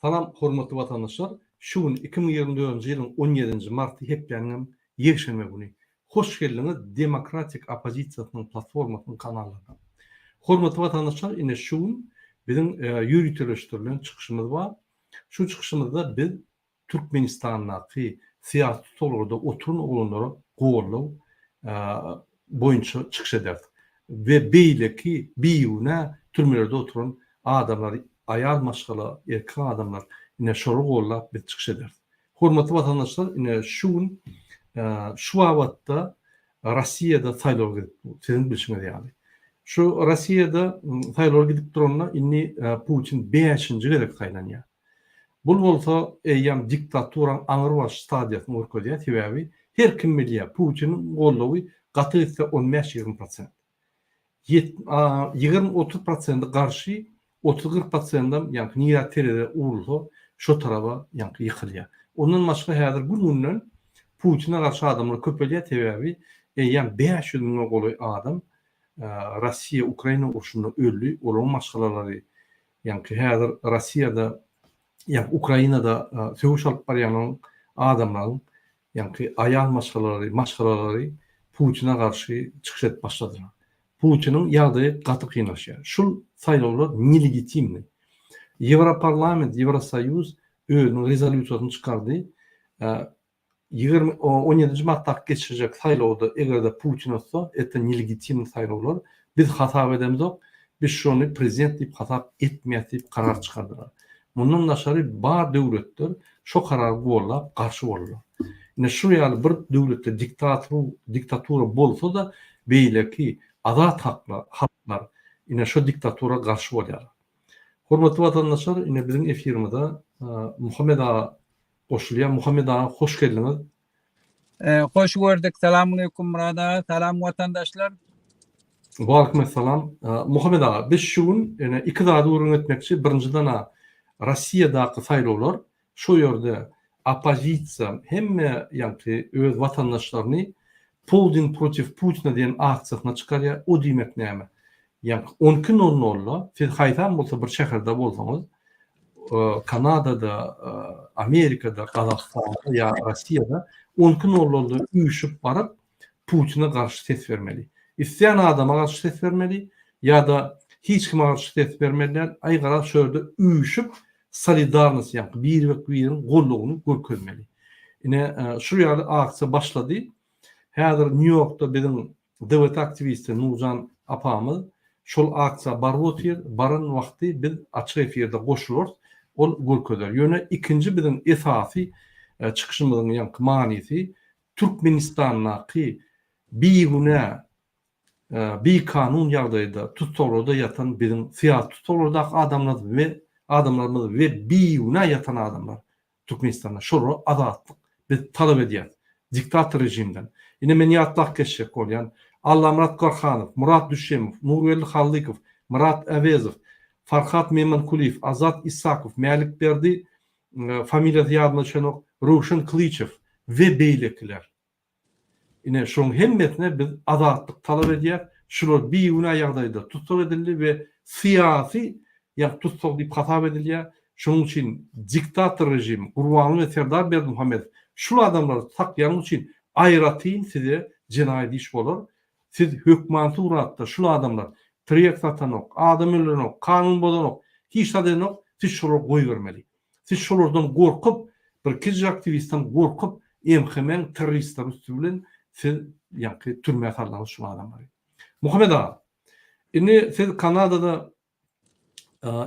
Salam hormatly watandaşlar! Şu gün 2024-nji ýylyň 17-nji marty hepdäniňem ýekşenbe güni. Hoş geldiňiz Demokratik oppozisiýasynyň platformasynyň kanallaryna. Hormatly watandaşlar ine şu gün biziň ýöriteleşdirilen çykyşymyz bar. Şu çykyşymyzda biz Türkmenistandaky syýasy tussaglarda oturan oglanlara goldaw boýunça çykyş ederis we beýleki bigünä türmelerde oturan adamlar, aýal maşgala, erkek adamlar ine şolary goldap biz çykyş ederis. Hormatly watandaşlar ine şu gün şu babatda Rossiýada saýlaw gidip dur, siziň bilşiňiz ýaly. Şu Rossiýada saýlawlar gidip duranda indi Putin bäşinji gezek saýlanýar. Bul bolsa eýýäm diktaturaň aňrybaş stadiýasyny görkezýär, sebäbi her kim bilýär, Putiniň goldawy gaty gitse on bäş-ýigrimi prosent. Ýigrimi-otuz prosendi garşy, otuz-kyrk prosendem ýaňky nirä tereze urulsa, şo taraba ýaňky ýykylýar. Ondan başga häzir gün-günden Putine garşy adamlar köpelýär, sebäbi eýýäm 500 müňe golaý adam Russiýa-Ukraina urşunda öldi, olaryň maşgalalary Ýaňky häzir Rossiýada, ýaňky Ukrainada söweş alyp barýanlaryň adamlaryň ýaňky aýal maşgalalary, maşgalalary Putine garşy çykyş edip başladylar. Putiniň ýagdaýy gaty kynlaşýar. Şul saýlawlar nelegitimny. Ýewroparlament, Ýewrosoýuz özüniň rezolýusiýasyny çykardy. 20, 17-nji martdaky geçiriljek saýlawda eger-de Putin utsa, это nelegitimny saýlawlar, biz hasap edemzok, biz şony prezident diýip hasap etmeýäs diýip karar çykardylar. Mundan daşary bar döwletler şo karary gollap garşy boldular. Ine şu ýaly bir döwletde diktatru, diktatura bolsa-da beýleki azat haklar, halklar ine şo diktatura garşy bolýarlar. Hormatly watandaşlar, ine biziň efirimize Muhammet aga Goşulýar. Muhammet aga hoş geldiňiz. Hoş gördük. Salamaleýkum Myrat aga. Salam watandaşlar. Waleýkim essalam. Muhammet aga, biz şu gün ene iki zady gürrüň etmekçi. Birinjiden-ä Rossiýadaky saýlawlar, şo ýerde oppozisiýa hemme ýaňky öz watandaşlaryny Poldin protiv Putina diýen aksiýasyna çykarýar. O diýmek näme? Ýaňky on iki nol nolda siz haýsam bolsa bir şäherde bolsaňyz, Kanadada, Amerikada, Gazagystanda ýa Rossiýada on iki nol nolda üýşüp baryp Putine garşy ses bermeli. Isleýän adama garşy ses bermeli ýa-da hiç kime garşy ses bermeli däl. Aý garaz şo ýerde üýşüp solidarnost ýaňky birek-biriň goldawyny görkezmeli. Ine şu ýaly aksiýa başlady. Häzir Nýu-Ýorkda biziň DWT aktiwisti Nurjan apamyz şol aksiýa baryp otyr, baran wagty biz açyk efirde goşularys, ol görkezer. Ýöne ikinji biziň esasy çykyşymyzyň ýaňky manysy Türkmenistandaky bigünä, bikanun ýagdaýda tussaglarda ýatan biziň syýasy tussaglardaky adamlarymyz we adamlarymyz we bigünä ýatan adamlar. Türkmenistanda şolara azatlyk biz talap edýäs. Diktator režimden. Ine men ýatlap geçjek bolýan. Allamyrat Gorhanow, Myrat Düşemow, Nurgeldi Hallykow, Myrat Äwezow, Farhat Memankulyýew, Azat Isakow, Mälikberdi familiýasy ýadyma düşenok, Röwşen Klyçew we beýlekiler. Ine, şoň hemmesine biz azatlyk talap edýäs. Şular bigünä ýagdaýda tussag edildi we syýasy ýa tussag diýip hasap edilýär. Şonuň üçin diktator režim Gurbanguly we Serdar Berdimuhamedow şul adamlary saklaýany üçin aýratyn size jenaýat iş bolar. Siz hökman suratda şul adamlar trek satanok, adam öldürenok, kanun bozanok, hiç zat edenok, siz şolary goýbermeli. Siz şolardan gorkup, bir kiçijik aktiwistden gorkup, MHM-iň terroristleri üsti bilen siz ýaňky türmä saldyňyz şu adamlary. Muhammet aga, indi siz Kanadada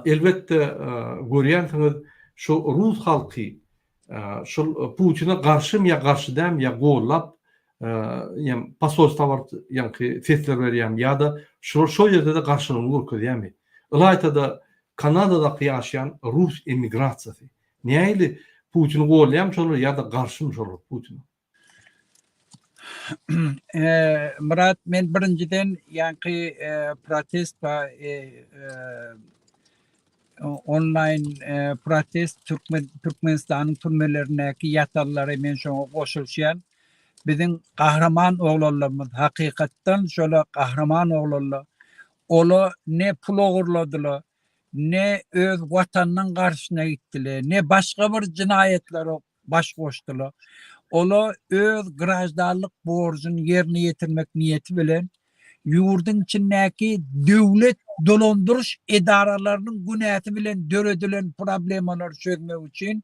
elbetde görýänsiňiz, şu rus halky şol Putine garşymy ýa garşy dälmi ýa gollap ýa posolstwa baryp ýaňky sesler berýärmi ýa-da şular şol ýerde-de garşylygyny görkezýärmi? Ylaýta-da Kanadadaky ýaşaýan rus emigrasiýasy nähili Putini goldaýarmy şolar ýa-da garşymy şolar Putine? Myrat men birinjiden ýaňky protest ba onlaýn protest Türkmen Türkmenistanyň türmelerindäki ýatanlary men şoňa goşulşýan. Biziň gahryman oglanlarymyz hakykatdan şola gahryman oglanlar. Ola ne pul ogurladylar. Ne öz watanynyň garşyna gitdiler, ne başga bir jenaýatlara baş goşdular. Olar öz graždanlyk borjuny ýerine ýetirmek niýeti bilen ýurduň içindäki döwlet dolandyryş edaralarynyň günäsi bilen döredilen problemalary çözmek üçin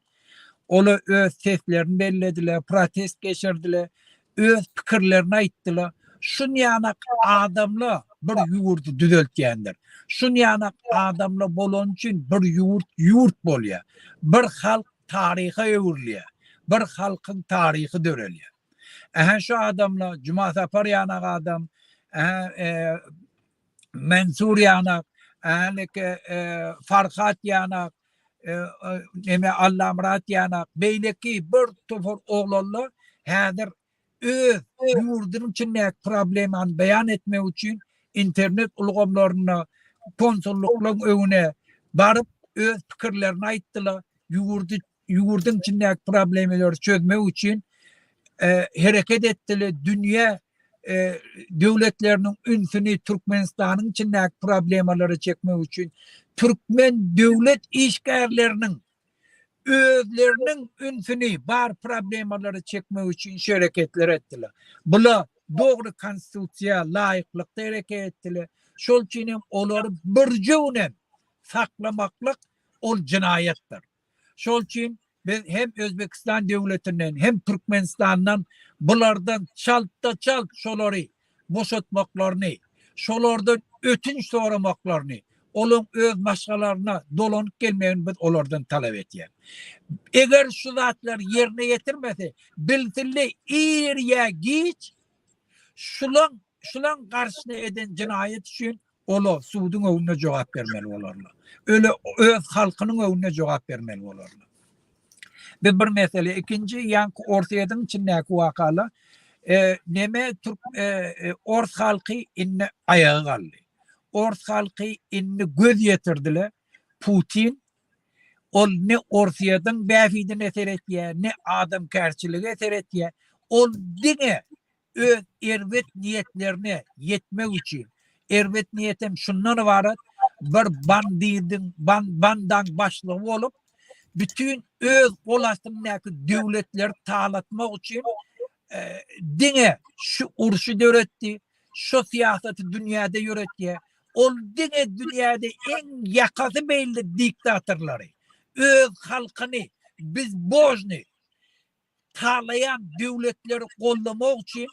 olar öz seslerini bellediler, protest geçirdiler, öz pikirlerini aýtdylar. Şunýanak adamlar bir ýurdy düzeltýändir. Şunýanak adamlar bolany üçin bir ýurt ýurt bolýar. Bir halk taryha öwrülýär. Bir halkyň taryhy dörelýär. Ähä şu adamlar Juma Sapar ýanak adam, ähä Mensur ýanak, ähä Farhat ýanak, neme Allamyrat ýanak, beýleki bir topar oglanlar häzir öz ýurdunyň içindäki problemany beýan etmek üçin internet ulgamlarynda konsullyklaryň öňüne baryp öz pikirlerini aýtdylar, ýurdy ýurduň içindäki problemalary çözmek üçin hereket etdiler, dünýä döwletleriniň ünsüni Türkmenistanyň içindäki problemalara çekmek üçin türkmen döwlet işgärleriniň özleriniň ünsüni bar problemalara çekmek üçin şu hereketleri etdiler. Bula dogry konstitusiýa laýyklykda hereket etdiler. Şol üçin hem olary birje gün hem saklamaklyk ol jenaýatdyr. Şol üçin biz hem Özbekistan döwletinden hem Türkmenistandan bulardan çaltda-çalt şolary boşatmaklaryny, şolardan ötünç soramaklaryny, olaň öz maşgalaryna dolanyp gelmegini biz olardan talap etýäs. Eger şu zatlary ýerine ýetirmese, bilsinler ir ýa giç şulaň şulaň garşyna eden jenaýat üçin Olar suduň öňünde jogap bermeli bolarlar. Öle öz halkynyň öňünde jogap bermeli bolarlar. Bu bir mesele. Ikinji ýaňky Orsýetiň içindäki wakalar e, neme türk e, e, ors halky indi aýaga galdy. Ors halky indi göz ýetirdiler. Putin ol ne Orsýetiň bähbidine seretýär, ne adamkärçilige seretýär. Ol diňe öz erbet niýetlerine ýetmek üçin, erbet niýetem şundan ybarat, bir bandidiň, bandaň başlygy bolup, bütin öz gol astyndaky döwletleri talatmak üçin diňe şu urşy döretdi, şu syýasaty dünýäde ýöretýär. Ol diňe dünýäde iň ýakasy belli diktatorlary, öz halkyny bezbožnyý talaýan döwletleri goldamak üçin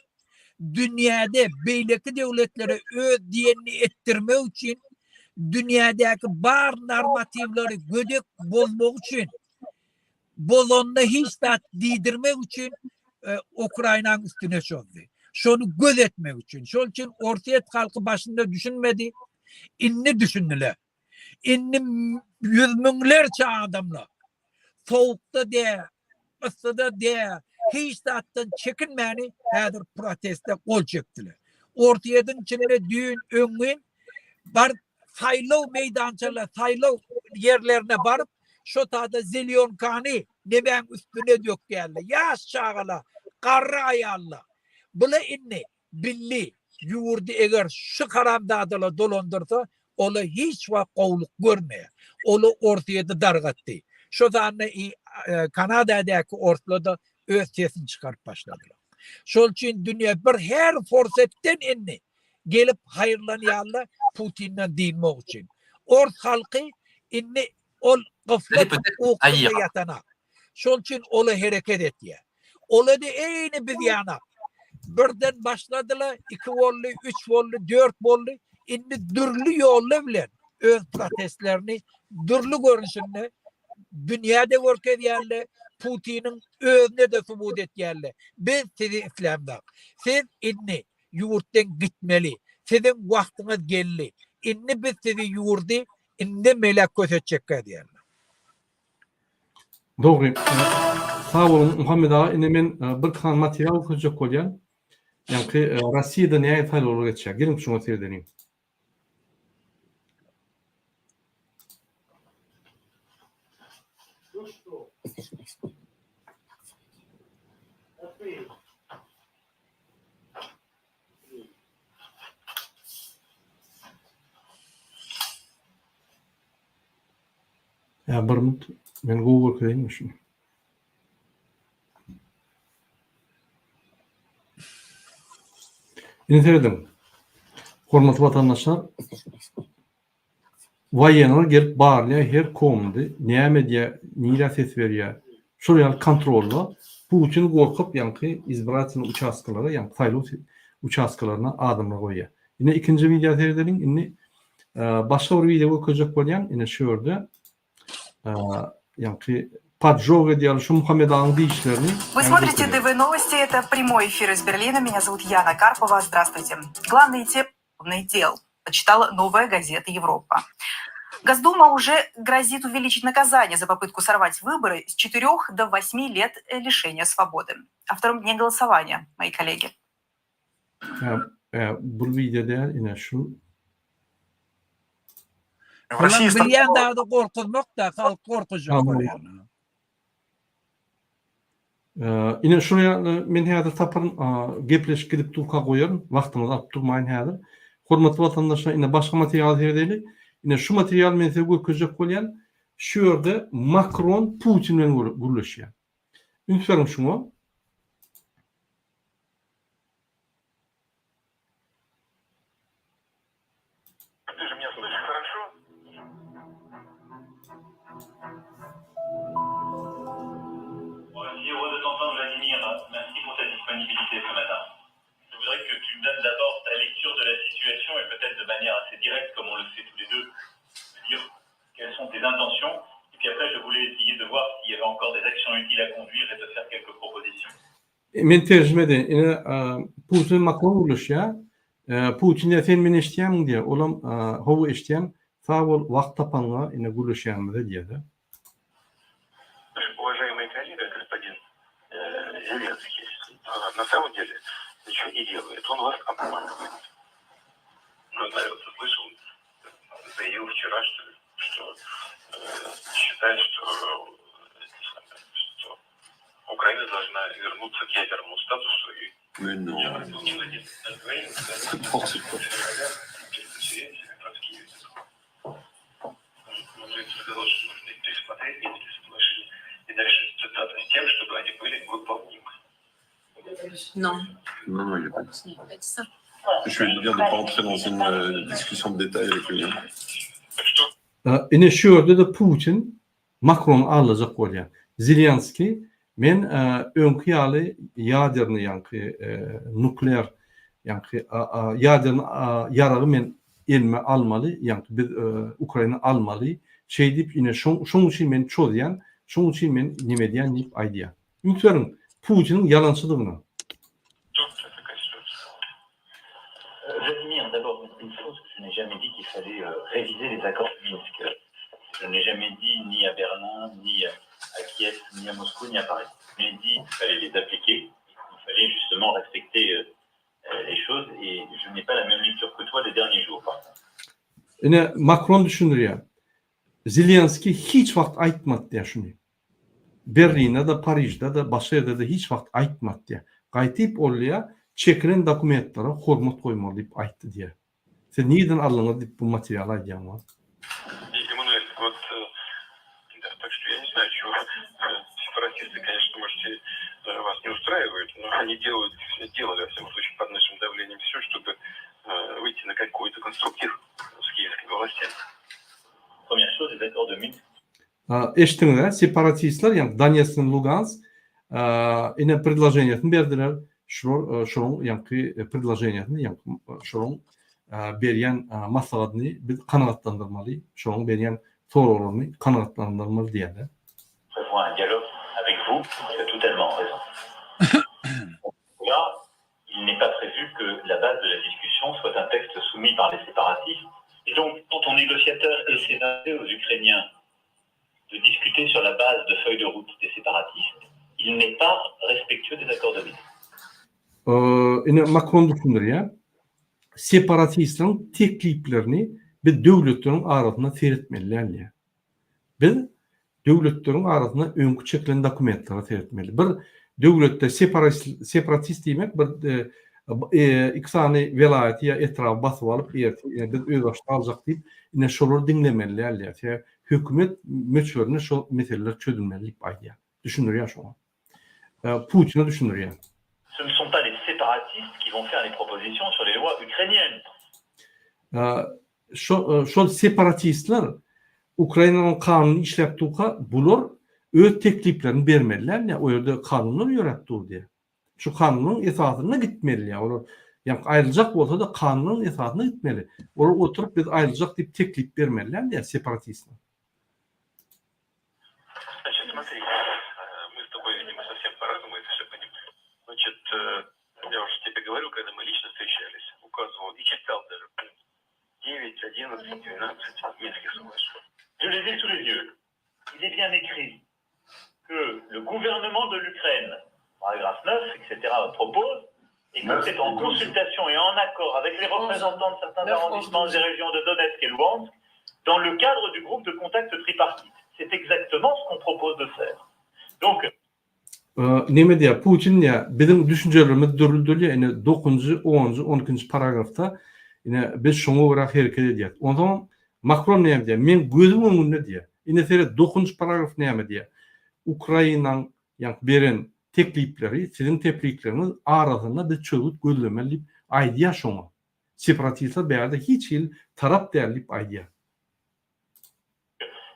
dünýäde beýleki döwletlere öz diýenini etdirmek üçin dünýädäki bar normatiwleri gödek bozmak üçin bozanda hiç zat diýdirmek üçin e, Ukrainanyň üstüne çozdy. Şony göz etmek üçin. Şol üçin Orsýet halky başynda düşünmedi. Indi düşündiler. Indi ýüz müňlerçe adamlar sowukda dä, yssyda dä, hiç zatdan çekinmäni häzir proteste gol çekdiler. Orsýetiň içinde düýn öňňin baryp saýlaw meýdançalar, saýlaw ýerlerine baryp, şo tada zelýonkany nemäň üstüne dökýärler. Ýaş çagalar, garry aýallar. Bula indi Billi, ýurdy eger şu haramzadalar dolandyrsa, ola hiç wagt gowulyk görmeýär. Ola Orsýeti dargatdy. Şo sanda i Kanadadaky orslar-da öz sesini çykaryp başladylar. Şol üçin dünýä bir her forsetden indi gelip haýyrlanýarlar Putinden dynmak üçin. Ors halky indi ol gyflat ukusynda ýatanak. Şol üçin ola hereket etýär. Ola-da eýni biz ýanak. Birden başladylar, iki boldy, üç boldy, dört boldy. Indi dürli ýollar bilen öz protestlerini dürli görnüşinde dünýäde görkezýärler, Putiniň özüne-de subut etýärler. Biz sizi islämzok. Siz indi ýurtdan gitmeli. Siziň wagtyňyz geldi. Indi biz sizi ýurdy indem beýläk kösetjekkä diýýärler. Dogry. Sag boluň Muhammet aga, indi men bir sany material görkezjek bolýan. Ýaňky Rossiýada nähili saýlawlar geçýär. Geliň şuňa seredeliň. Ýa bir minut men gowy görkezeýinmi şuny. Indi serediň. Hormatly watandaşlar, Waýenler gelip barlaýar her komndy, näme edýär, nirä ses berýär. Şol ýaly kontrolda Putin gorkup ýaňky izbratelnyý uçastkalara, ýaňky saýlaw uçastkalaryna adamlar goýýar. Ine ikinji wideo seredeliň. Indi başga bir wideo görkezjek bolýan. Ine şu ýerde ýaňky podzhog edýärler şu Muhammet agaň diýişlerini. Вы смотрите ТВ Новости, это прямой эфир из Берлина. Меня зовут Яна Карпова. Здравствуйте. Главные темы дел почитала «Новая газета Европа». Госдума уже грозит увеличить наказание за попытку сорвать выборы с 4 до 8 лет лишения свободы. О втором дне голосования, мои коллеги. Bu wideo däl, ine şu. Bular bilýän zady gorkuzmak-da, halk gorkuzjak bolýar. Ine şuny men häzir taparyn, gepleşik gidip durka goýaryn, wagtyňyzy alyp durmaýyn häzir. Hormatly watandaşlar, ine başga materiala seredeli. Ine şu materialy men size görkezjek bolýan. Şu ýerde Makron Putin bilen gürleşýär. Üns beriň şuňa. Men terjime edeýin. Ine, Putin Makron gürleşýär. Putin diýýär, sen meni eşidýärmiň diýýär. Olam, hawa eşidýän. Sag bol, wagt tapanyňa, ine gürleşýänimize diýýär-de. Уважаемый коллега, господин Зеленский, на самом деле ничего не делает. Он вас обманывает. Ну, да, я вот слышал, заявил вчера, что, что э, считает, что, что Украина должна вернуться к ядерному статусу и Mais non. N'importe quoi. Он же сказал, что нужно пересмотреть Минские соглашения. И дальше цитата с тем, чтобы они были выполнимы. Non. Non, non, il a pas dit ça. Il n'a pas dit ça. Je vais lui dire de ne pas entrer dans une euh, discussion de détails avec lui. hein. Что Ine şu ýerde-de Putin Makrony aldajak bolýar. Zelenskiý men öňki ýaly ýaderny ýaňky nuklear ýaňky ýaderny ýaragy men elime almaly ýaňky biz Ukraina almaly şeý diýip ine şoň üçin men çozýan şoň üçin men neme edýän diýip aýdýar. Üns beriň Putiniň ýalançydygyna. Vladimir, d'abord une chose, je n'ai jamais dit qu'il fallait réviser les accords de Minsk. Je n'ai jamais dit ni à Berlin, ni à Kiev, ni à Moscou, ni à Paris. J'ai dit qu'il fallait les appliquer, il fallait justement respecter les choses et je n'ai pas la même lecture que toi des derniers jours par contre. Ine Makron düşündirýär. Zelenskiý hiç wagt aýtmady diýýär şuny. Berlinde-de, Parižde-de, başga ýerde-de hiç wagt aýtmady diýýär. Gaýtyp ol diýýär, çekilen dokumentlere hormat goýmaly diýip aýtdy diýýär. Siz nireden aldyňyz diýip bu materialy aýdýan wagt. Emmanuel, вот, да, так что я не знаю, чего сепаратисты, конечно, может, и вас не устраивают, но они делают, делали, во всяком случае, под нашим давлением все, чтобы выйти на какой-то конструктив с киевскими властями. Première chose, les accords de Minsk Eşitdiňiz-ä, separatistler, ýagny Donetsk bilen Lugansk ine predloženiýasyny berdiler, şular şolaryň ýaňky predloženiýasyny, ýaňky şolaryň berýän maslahatyny biz kanagatlandyrmaly, şolaryň berýän soraglaryny kanagatlandyrmaly diýýärler. Prévoit un dialogue avec vous, tu as totalement raison. Là, il n'est pas prévu que la base de la discussion soit un texte soumis par les séparatistes. Et donc, quand ton négociateur essaie d'imposer aux Ukrainiens de discuter sur la base de feuilles de route des séparatistes, il n'est pas respectueux des accords de Minsk. Ine Makron düşündirýär. Separatistleriň tekliplerini biz döwletleriň arasynda seretmeli däl diýýär. Biz döwletleriň arasynda öňki çekilen dokumentlere seretmeli. Bir döwletde separatist diýmek bir e, Iki sany welaýaty ýa etraby basyp alyp, ertir ine biz özbaşdak aljak diýip, ine şolary diňlemeli däl diýýär. Sebäbi hökümet möçberinde şo meseleler çözülmeli diýip aýdýar. Düşündirýär şoňa. Putine düşündirýär. Ce ne sont pas les séparatistes qui vont faire les propositions sur les lois ukrainiennes. Şo şol separatistler Ukrainanyň kanunyny işläp durka bular öz tekliplerini bermeli däl diýýär. O ýerde kanunlar ýöräp dur diýýär. Şu kanunyň esasynda gitmeli ýa olar ýa aýryljak bolsa-da kanunyň esasynda gitmeli. Olar oturyp biz aýryljak diýip teklip bermeli däl diýýär separatistler. Значит, смотри, мы с тобой, видимо, совсем по-разному это все понимаем. Значит, я уже тебе говорил, когда мы лично встречались, указывал и читал даже пункт 9, 11, 12 Минских соглашений. Je les ai sous les yeux. Il est bien écrit que le gouvernement de l'Ukraine, paragraphe 9, etc., propose, et que c'est en consultation et en accord avec les représentants de certains arrondissements des régions de Donetsk et Luhansk, dans le cadre du groupe de contact tripartite. C'est exactement ce qu'on propose de faire. Donc, Neme diýýär, Putin diýýär, biziň düşünjelerimiz dürli-dürli, ine, dokunjy, onunjy, on ikinji paragrafda, ine, biz şoňa görä hereket edýäris. Onsoňam Makron näme diýýär, meň gözüň öňünde diýýär. Ine, seret, dokunjy paragraf näme diýýär. Ukrainaň, ýaňky beren teklipleri, siziň teklipleriňiz arasynda biz çözgüt gözlemeli diýip aýdýar şoňa. Separatistler bärde hiç hili tarap däl diýip aýdýar.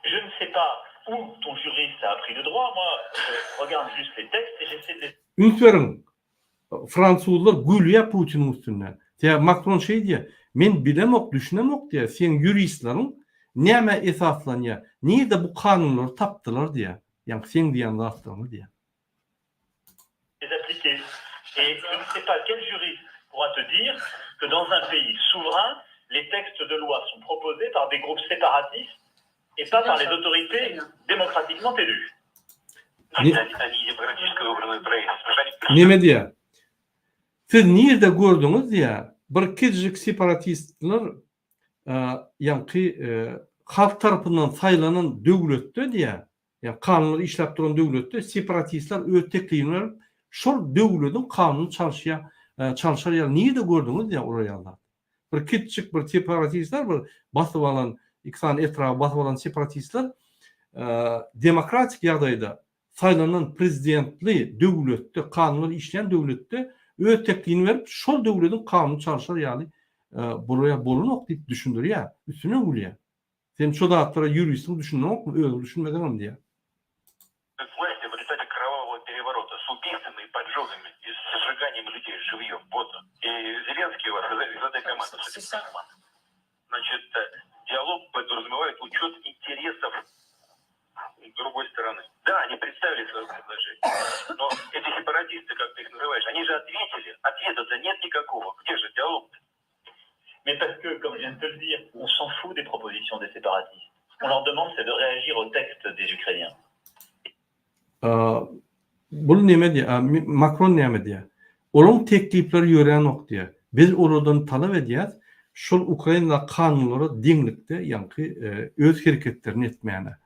Je ne sais pas où ton juriste a appris le droit, moi je regarde juste les textes et j'essaie de les. Üns beriň, fransuzlar gülýär Putiniň üstünden. Sebäbi Makron şeý diýýär, men bilemok, düşünemok diýýär, seň ýuristleriň nämä esaslanýar, nirde bu kanunlary tapdylar diýýär, ýaňky seň diýýän zatlaryňy diýýär. Les appliquer. Et je ne sais pas quel juriste pourra te dire que dans un pays souverain, les textes de loi sont proposés par des groupes séparatistes et pas par les autorités démocratiquement élues. Neme diýýär? Siz nirde gördüňiz diýýär, bir kiçijik separatistler ýaňky halk tarapyndan saýlanan döwletde diýýär, Ýa kanunlar işläp duran döwletde separatistler öz teklibini berip, şol döwlediň kanunyny çalyşýar, çalşar ýaly nirde gördüňiz diýýär olar ýaly zat. Bir kiçijik bir separatistler bir basyp alan, iki sany etraby basyp alan separatistler demokratik ýagdaýda saýlanan prezidentli döwletde, kanunlar işleýän döwletde öz teklibini berip, şol döwlediň kanunyny çalşar ýaly bular ýaly bolanok diýip düşündirýär, üstünden gülýär. Sen şo zatlara ýuristiň düşüneňokmy özüň düşünmeseňem diýýär. Власти в результате кровавого переворота с убийствами и поджогами и с сжиганием людей живьем. Вот он. И Зеленский у вас из этой команды. Значит, диалог подразумевает учет интересов другой стороны. Да, они представили свое предложение. Но эти сепаратисты, как ты их называешь, они же ответили. Ответа-то нет никакого. Где же диалог-то? Mais parce que, comme je viens de te le dire, on s'en fout des propositions des séparatistes. Ce qu'on leur demande, c'est de réagir au texte des Ukrainiens. Bul neme diýýär, Makron näme diýýär? Olaň teklipleri ýöränok diýýär. Biz olardan talap edýäs, şol Ukrainadaky kanunlara deňlikde ýaňky öz hereketlerini etmäne.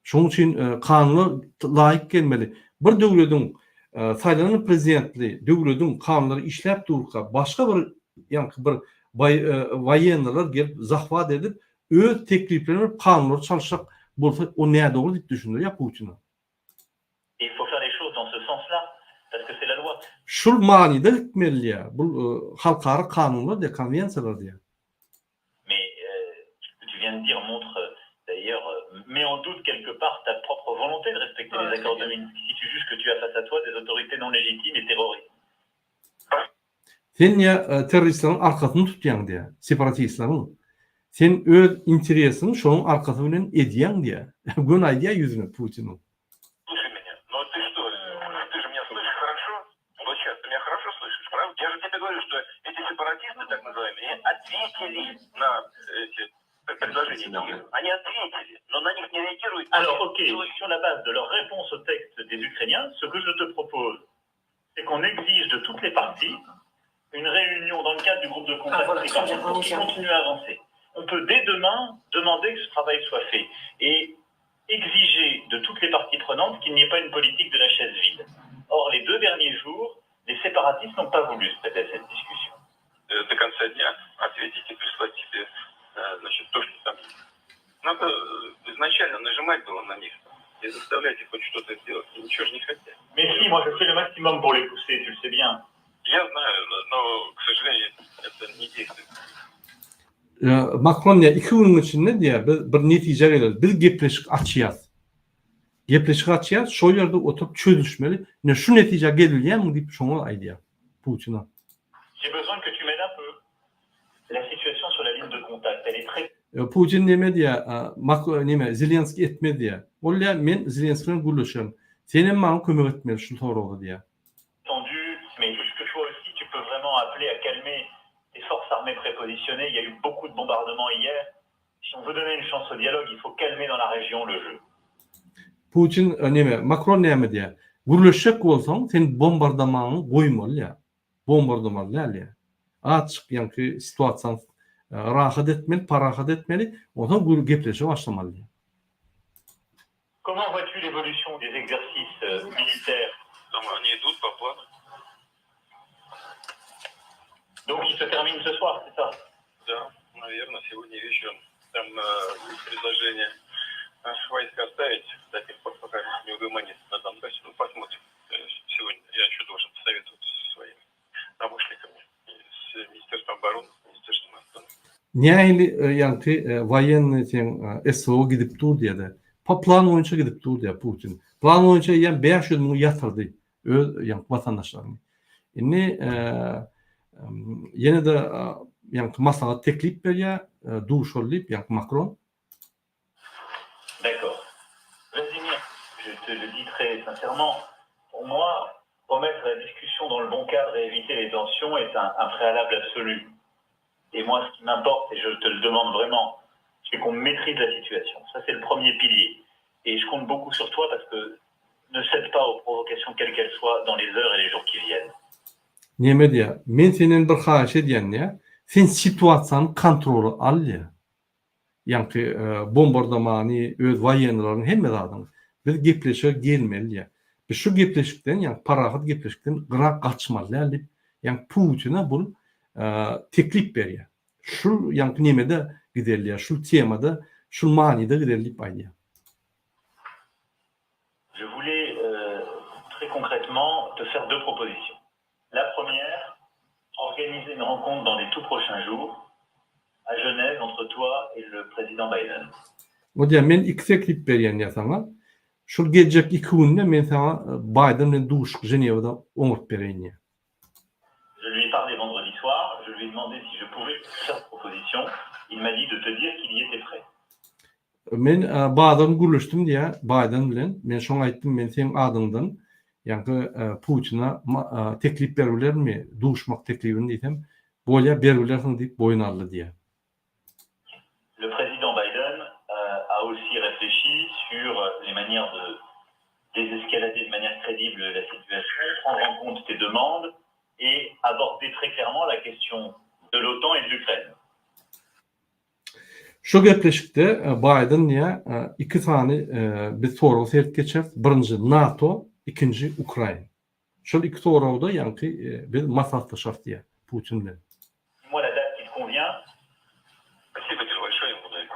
Şonuň üçin kanuna laýyk gelmeli. Bir döwlediň saýlanan prezidentli döwlediň kanunlary işläp durka başga bir ýaňky bir waýennylar gelip zahwat edip öz tekliplerini berip kanunlary çalyşjak bolsa o nädogry diýip düşündirýär Putine. Il faut faire les choses dans ce sens-là, parce que c'est la loi. Şul manyda gitmeli diýýär. Bul halkara kanunlar diýýär, konwensiýalar diýýär. Mais ce que tu viens de dire montre d'ailleurs, met en doute quelque part ta propre volonté de respecter les accords de Minsk, si tu juges que tu as face à toi des autorités non légitimes et terroristes. Sen diýýär, terroristleriň arkasyny tutýaň diýýär, separatistleriň. Sen öz interesiňi şonuň arkasy bilen edýäň diýýär. Göni aýdýar ýüzüne Putiniň. Слушай меня, ну ты что, ты же меня слышишь хорошо? Вот сейчас ты меня хорошо слышишь, правда? Я же тебе говорю, что эти сепаратисты, так называемые, ответили на эти предложения Киева. Они ответили, но на них не реагируют. Alors, ok, sur la base de leur réponse au texte des Ukrainiens, ce que je te propose, c'est qu'on exige de toutes les parties une réunion dans le cadre du groupe de contact ah, voilà, pour qu'ils continuent à avancer. On peut dès demain demander que ce travail soit fait et exiger de toutes les parties prenantes qu'il n'y ait pas une politique de la chaise vide. Or, les deux derniers jours, Les séparatistes n'ont pas voulu se prêter à cette discussion. Э, до конца дня ответить и прислать тебе, э, значит, то, что там есть. Надо э, изначально нажимать было на них и заставлять их хоть что-то сделать. И ничего же не хотят. Mais si, moi je fais le maximum pour les pousser, tu le sais bien. Я знаю, но, к сожалению, это не действует. Makron diýýär, iki günüň içinde diýýär, biz bir netijä geleris. Biz gepleşik açýas. Gepleşik açýas, şol ýerde oturyp çözüşmeli. Ine şu netijä gelilýärmi diýip şoňa aýdýar Putina. J'ai besoin que tu m'aides un peu. La situation sur la ligne de contact, elle est très Putin neme diýýär, Mak neme Zelenskiý etmez diýýär. Ol diýýär, men Zelenskiý bilen gürleşerin. Sen hem maňa kömek etmeli şu soragda diýýär. Tendue, mais est-ce que toi aussi tu peux vraiment appeler à calmer tes forces armées prépositionnées? Il y a eu beaucoup de bombardements hier. Si on veut donner une chance au dialogue, il faut calmer dans la région le jeu. Putin neme, Makron näme diýýär? Gürleşjek bolsaň, sen bombardamaňy goýmaly diýýär. Bombardamaly däl diýýär. Azjyk ýaňky situasiýany rahat etmeli, parahat etmeli, onsoň gepleşige başlamaly diýýär. Comment vois-tu l'évolution des exercices militaires? Там они идут по плану. Donc ils se terminent ce soir, c'est ça? Да, наверное, сегодня вечером. Там э, есть предложение войска оставить до тех пор, пока не угомонится на Донбассе. Ну, посмотрим. Сегодня я еще должен посоветоваться со своими помощниками, с Министерством обороны, с Министерством обороны. Nähili ýaňky woýennyý seň SWO gidip dur diýýärdi. Pa plan boýunça gidip dur diýýär Putin. Plan boýunça eýýäm 500 müňi ýatyrdy öz ýaňky watandaşlaryny. Indi ýene-de ýaňky maslahat teklip berýär, duşaly diýip ýaňky Makron. D'accord. Vladimir, je te le dis très sincèrement, pour moi, remettre la discussion dans le bon cadre et éviter les tensions est un, un préalable absolu. Et moi, ce qui m'importe, et je te le demande vraiment, c'est qu'on maîtrise la situation. Ça, c'est le premier pilier. Et je compte beaucoup sur toi parce que ne cède pas aux provocations, quelles qu'elles soient, dans les heures et les jours qui viennent. Näme diýýär? Men senden bir haýyş edýän diýýär. Sen situasiýany kontrola al diýýär. Ýaňky bombardamany, öz woýennylaryň hemme zadyny. Biz gepleşige gelmeli diýýär. Biz şu gepleşikden, ýagny parahat gepleşikden gyra gaçmaly däl diýip, ýagny Putine bul teklip berýär. Şul ýaňky nemede gideli diýýär, şul temada, şul manyda gideli diýip aýdýar. Je voulais très concrètement te faire deux propositions. La première, organiser une rencontre dans les tout prochains jours à Genève entre toi et le président Biden. O diýýär, men iki teklip berýän diýýär saňa. Şul geljek iki günde men saňa Baýden bilen duşuşyk Ženewada oňaryp bereýin diýýär. Je lui ai parlé vendredi soir, je lui ai demandé si je pouvais faire cette proposition, il m'a dit de te dire qu'il y était prêt. Men bazar gün gürleşdim diýýär Baýden bilen. Men şoňa aýtdym, men seň adyňdan ýaňky Putine teklip beribilermi, duşmak teklibini diýsem, bolýar beribilersiň diýip boýun aldy diýýär. Le président Biden a aussi réfléchi sur les manières de désescalader de manière crédible la situation, prendre en compte tes demandes et aborder très clairement la question de l'OTAN et de l'Ukraine. Şu gepleşikde Baýden diýýär, iki sany biz soragy serip geçeris. Birinji NATO, ikinji Ukraina. Şol iki soragda ýaňky biz maslahatlaşarys diýýär Putin bilen. Dis-moi la date qui te convient. Spasibo тебе большое, Эммануэль.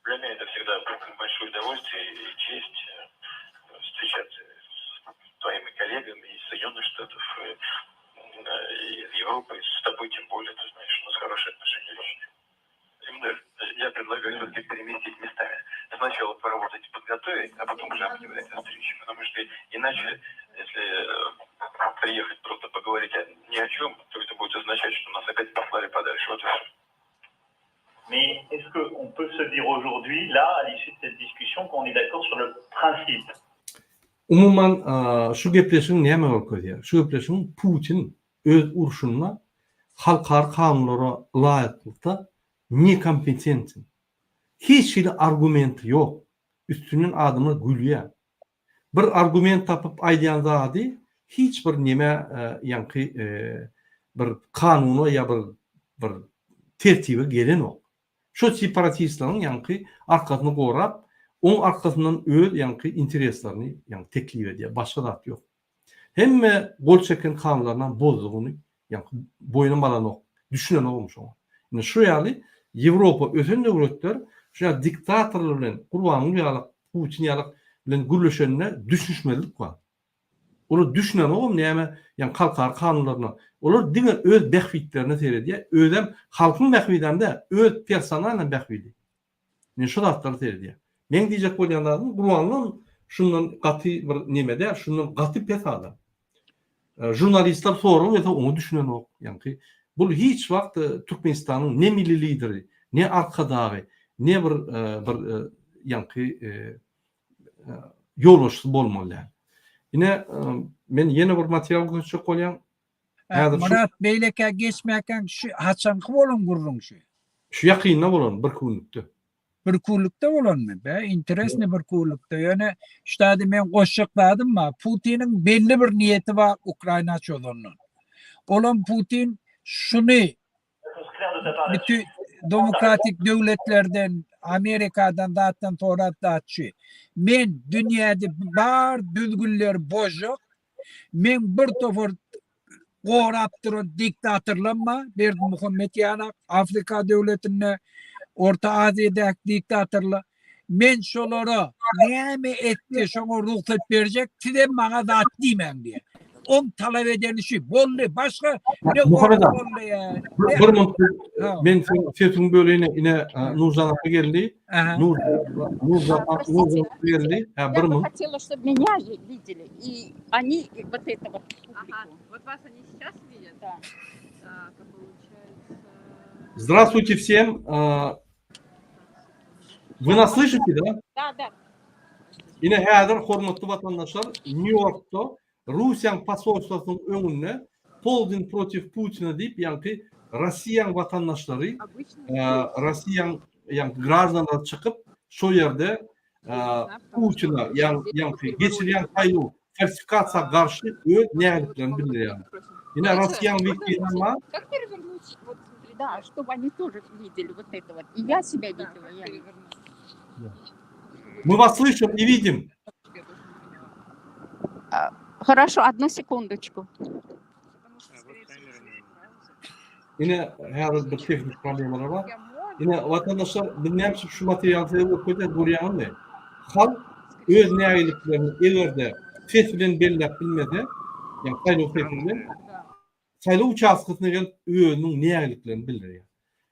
Для меня это всегда большое удовольствие и честь встречаться с твоими коллегами из Соединенных Штатов, и из Европы, с тобой тем более, ты знаешь, у нас хорошие отношения личные. Эммануэль, я предлагаю все-таки переместить местами. Сначала поработать, подготовить, а потом уже объявлять о встрече. Потому что иначе, если приехать просто поговорить ни о чем, то это будет означать, что нас опять послали подальше. Вот и все. Mais est-ce qu'on peut se dire aujourd'hui, là, à l'issue de cette discussion, qu'on est d'accord sur le principe? Umuman, şu gepleşigiň näme görkezýär? Şu gepleşigiň Putin öz urşunda halkara kanunlara laýyklykda nekompetenten. Hiç hili argumenti ýok. Üstünden adamlar gülýär. Bir argument tapyp aýdýan zady hiç bir nemä ýaňky bir kanuna ýa bir bir tertibe gelenok. Şo separatistleriň ýaňky arkasyny gorap, oň arkasyndan öz ýaňky intereslerini ýaňky teklip edýär. Başga zat ýok. Hemme gol çeken kanunlarynam bozdugyny ýaňky boýnam alanok, düşünenogam şoňa. Indi şu ýaly Ýewropa ösen döwletler şu ýaly diktatorlar bilen Gurbanguly ýaly, Putin ýaly bilen gürleşende düşünişmezlik bar. Olar düşünenogam näme ýaňky halkara kanunlaryna. Olar diňe öz bähbitlerine seredýär. Özem halkyň bähbidem däl, öz personalnyý bähbidi. Men şu zatlara seredýän. Meň diýjek bolýan zadym Gurbangulam şundan gaty bir neme däl, şundan gaty pes adam. Žurnalistler sorag berse oňa düşünenok. Ýaňky bul hiç wagt Türkmenistanyň ne milli lideri, ne arkadagy, ne bir bir ýaňky ýolbaşçysy bolmaly däl. Ine men ýene bir material görkezjek bolýan. Häzir Myrat beýlekä geçmäkäň şu haçanky bolan gürrüň şu? Şu ýakynda bolan bir günlükde. Bir günlükde bolanmy? Be, interesny bir günlükde. Ýöne şu taýda men goşjak zadym bar. Putiniň belli bir niýeti bar Ukraina çozandan. Olam Putin şuny Bütün demokratik döwletlerden, Amerikadan zatdan sorap zat şu. Men dünýäde bar düzgünleri bozjak. Men bir topar gorap duran diktatorlam bar. Berdimuhammet ýaly Afrika döwletinde, Orta Aziýadaky diktatorlar. Men şolara näme etdi şoňa rugsat berjek, sizem maňa zat diýmäň diýýär. Oň talap edeni şu. Boldy. Başga ne Muhammet aga, bir, bir minut men sesiňi böleýin ine Nurjan apa geldi. Nur Nurjan Nurjan geldi. Ha bir minut. Хотела, чтобы меня видели и они вот это вот. Ага. Вот вас они сейчас видят? Да. Так, а получается. Здравствуйте всем. Вы нас слышите, да? Да, да. Ine häzir hormatly watandaşlar Nýu-Ýorkda Russiýanyň posolstwasynyň öňünde Polden protiv Putina diýip ýaňky Russiýanyň watandaşlary Russiýanyň ýaňky graždanlary çykyp şo ýerde Putina ýaňky geçirýän saýlaw falsifikasiýa garşy öz nägiliklerini bildirýärler. Ine Russiýanyň wekili bar. Как перевернуть? Вот смотри, да, чтобы они тоже видели вот это вот. И я себя видела. Я. Мы вас слышим и видим. Хорошо, одну секундочку. Ine häzir bir tehnik problemalar bar. Ine watandaşlar biz näme üçin şu materialy size görkezýäs görýäňizmi? Halk öz nägiliklerini eger-de ses bilen belläp bilmese, ýagny saýlaw sesi bilen saýlaw uçastkasyna gelip özüniň nägiliklerini bildirýär.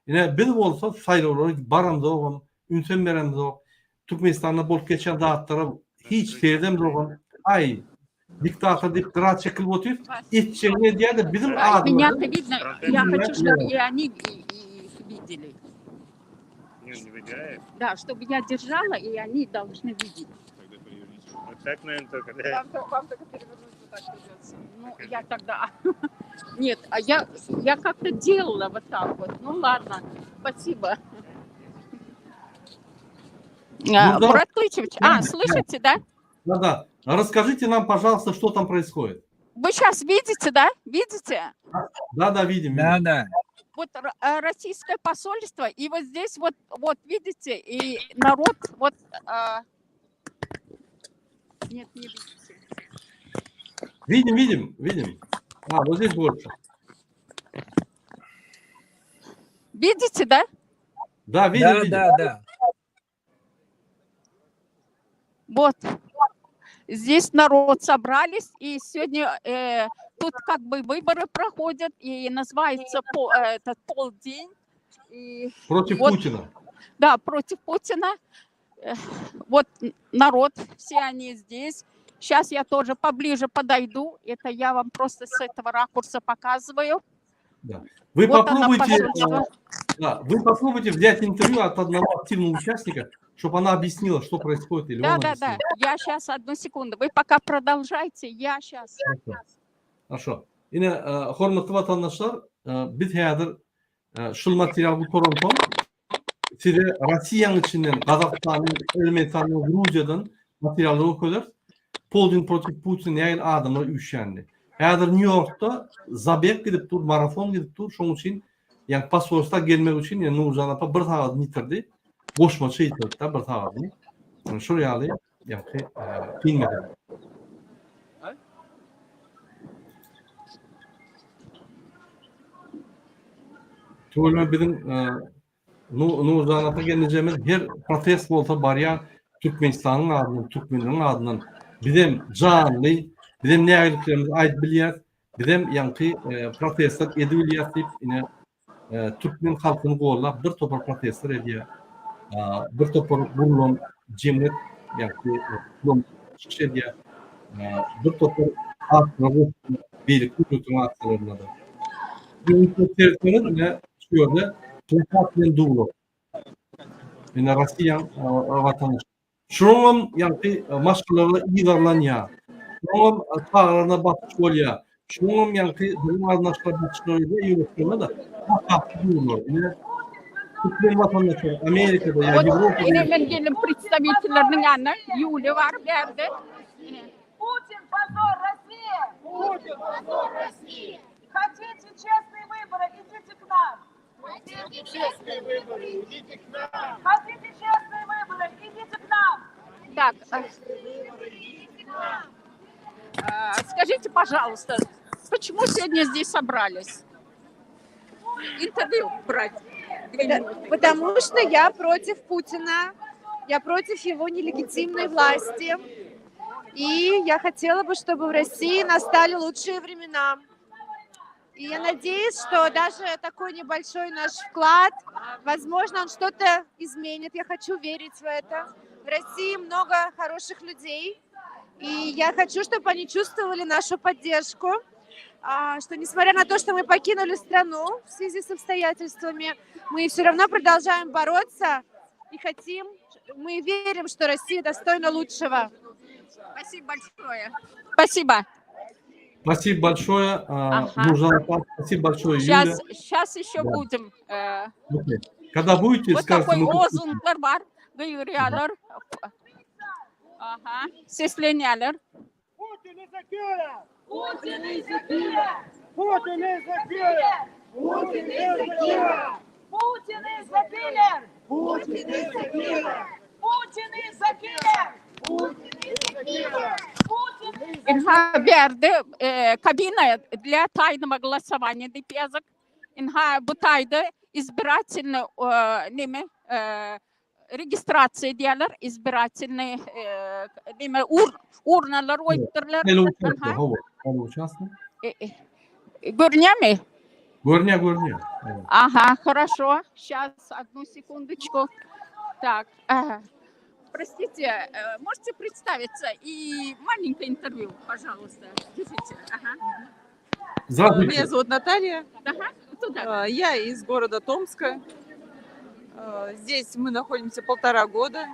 Ine biz bolsa saýlawlara baramzogam, ünsem beremzok. Türkmenistanda bolup geçýän zatlara hiç seredemzogam. Aý, diktator diýip gyra çekilip otyr, etjegini edýär-de biziň adymyza. Меня-то видно, я хочу, чтобы и они видели. Да, чтобы я держала, и они должны видеть. Вот так, наверное, только, да? Вам, вам только перевернуть вот так придется. Ну, я тогда... Нет, а я, я как-то делала вот так вот. Ну, ладно, спасибо. Ну, да. Мурат Клычевич, а, слышите, да? Да, да. Расскажите нам, пожалуйста, что там происходит. Вы сейчас видите, да? Видите? Да, да, видим. Да, да. Вот российское посольство, и вот здесь вот, вот видите, и народ вот... А... Нет, не видите. Видим, видим, видим. А, вот здесь больше. Видите, да? Да, видим, Да, видим. да, да. Вот. Здесь народ собрались, и сегодня э, тут как бы выборы проходят, и называется по, э, этот полдень. И Против вот, Путина. Да, против Путина. Э, Вот народ, все они здесь. Сейчас я тоже поближе подойду. Это я вам просто с этого ракурса показываю. Да. Вы Вот она, попробуйте, посольство. да, вы попробуйте взять интервью от одного активного участника, чтобы она объяснила, что происходит, или Да, он да, да. объяснил. Я сейчас, одну секунду. Вы пока продолжайте, я сейчас. Хорошо. Хорошо. Ine, e, hormatly watandaşlar, e, biz häzir e, şul material gutaransoň size Russiýanyň içinden, Gazagystanyň, Ermenistanyň, Gruziýadan materiallary görkezeris. Putin protiv Putin nähili adamlar üýşýänini. Häzir Nýu-Ýorkda zabeg gidip dur, marafon gidip dur. Şonuň üçin, ýagny posolstwa gelmek üçin ýa Nurjan apa bir sagadyny ýitirdi. Goşmaça ýitirdi-de bir sagadyny. Ýani şol ýaly ýagny kyn mesele. Tüweleme biziň Nurjan ata gelnejemiz her protest bolsa barýar Türkmenistanyň adyndan, türkmenleriň adyndan bizem janly, bizem nägiliklerimizi aýdyp bilýäris, bizem ýaňky protestler edip bilýäris diýip ine türkmen halkyny gollap bir topar protestler edýär. Bir topar gurlan jemgyýet ýaňky çykyş edýär. Bir topar aksiýalar beýleki döwletleriň aksiýalarynda-da. Seretseniz ine şu ýerde plakat bilen durlar. Ine Russiýanyň watandaşy. Şonuňam ýaňky maşgalalary yzarlanýar. Şonuňam çagalaryna basyş bolýar. Şonuňam ýaňky dogan-garyndaşlar basyşlar edýär, ýöne şonda-da plakatly durlar. Ine türkmen watandaşlary Amerikada ýa Ýewropada. Ine men geldim predstawitelleriniň ýanyna. Ýuliýa bar bärde. Ine. Putin pozor России! Putin pozor России! Хотите честные выборы, идите к нам! Хотите честные выборы, идите к нам! Хотите честные выборы, идите к нам! Так. Скажите, пожалуйста, почему сегодня здесь собрались? Интервью брать. Потому что я против Путина, я против его нелегитимной власти. И я хотела бы, чтобы в России настали лучшие времена. И я надеюсь, что даже такой небольшой наш вклад, возможно, он что-то изменит. Я хочу верить в это. В России много хороших людей, и я хочу, чтобы они чувствовали нашу поддержку, а, что несмотря на то, что мы покинули страну в связи с обстоятельствами, мы все равно продолжаем бороться и хотим, мы верим, что Россия достойна лучшего. Спасибо большое. Спасибо. Спасибо большое, а, ага. Нуржан спасибо большое, сейчас, Юля. Сейчас еще да. будем. Э, Окей. Когда будете, вот скажете. такой лозунгlar bar, gygyryýarlar. Aha, seslenýärler. Putin is a killer! Putin is a killer! Putin is a killer! Putin is a killer! Putin is a killer! Putin is a killer! Putin is a killer! Putin is a killer! Putin is a Ynha bärde e, kabina для тайного голосования diýip ýazyk. Ynha bu taýda избирательный e, neme e, registrasiýa edýärler, избирательный e, neme ur, urnalar goýupdyrlar. Saýlaw uçasty, hawa, saýlaw uçasty. E, e, görünýärmi? Görünýär, görünýär. Aha, хорошо. Сейчас, одну секундочку. Так, ага. Простите, э, можете представиться и маленькое интервью, пожалуйста. Держите. Ага. Здравствуйте. Меня зовут Наталья. Ага, туда. Э, Я из города Томска. Э, Здесь мы находимся полтора года.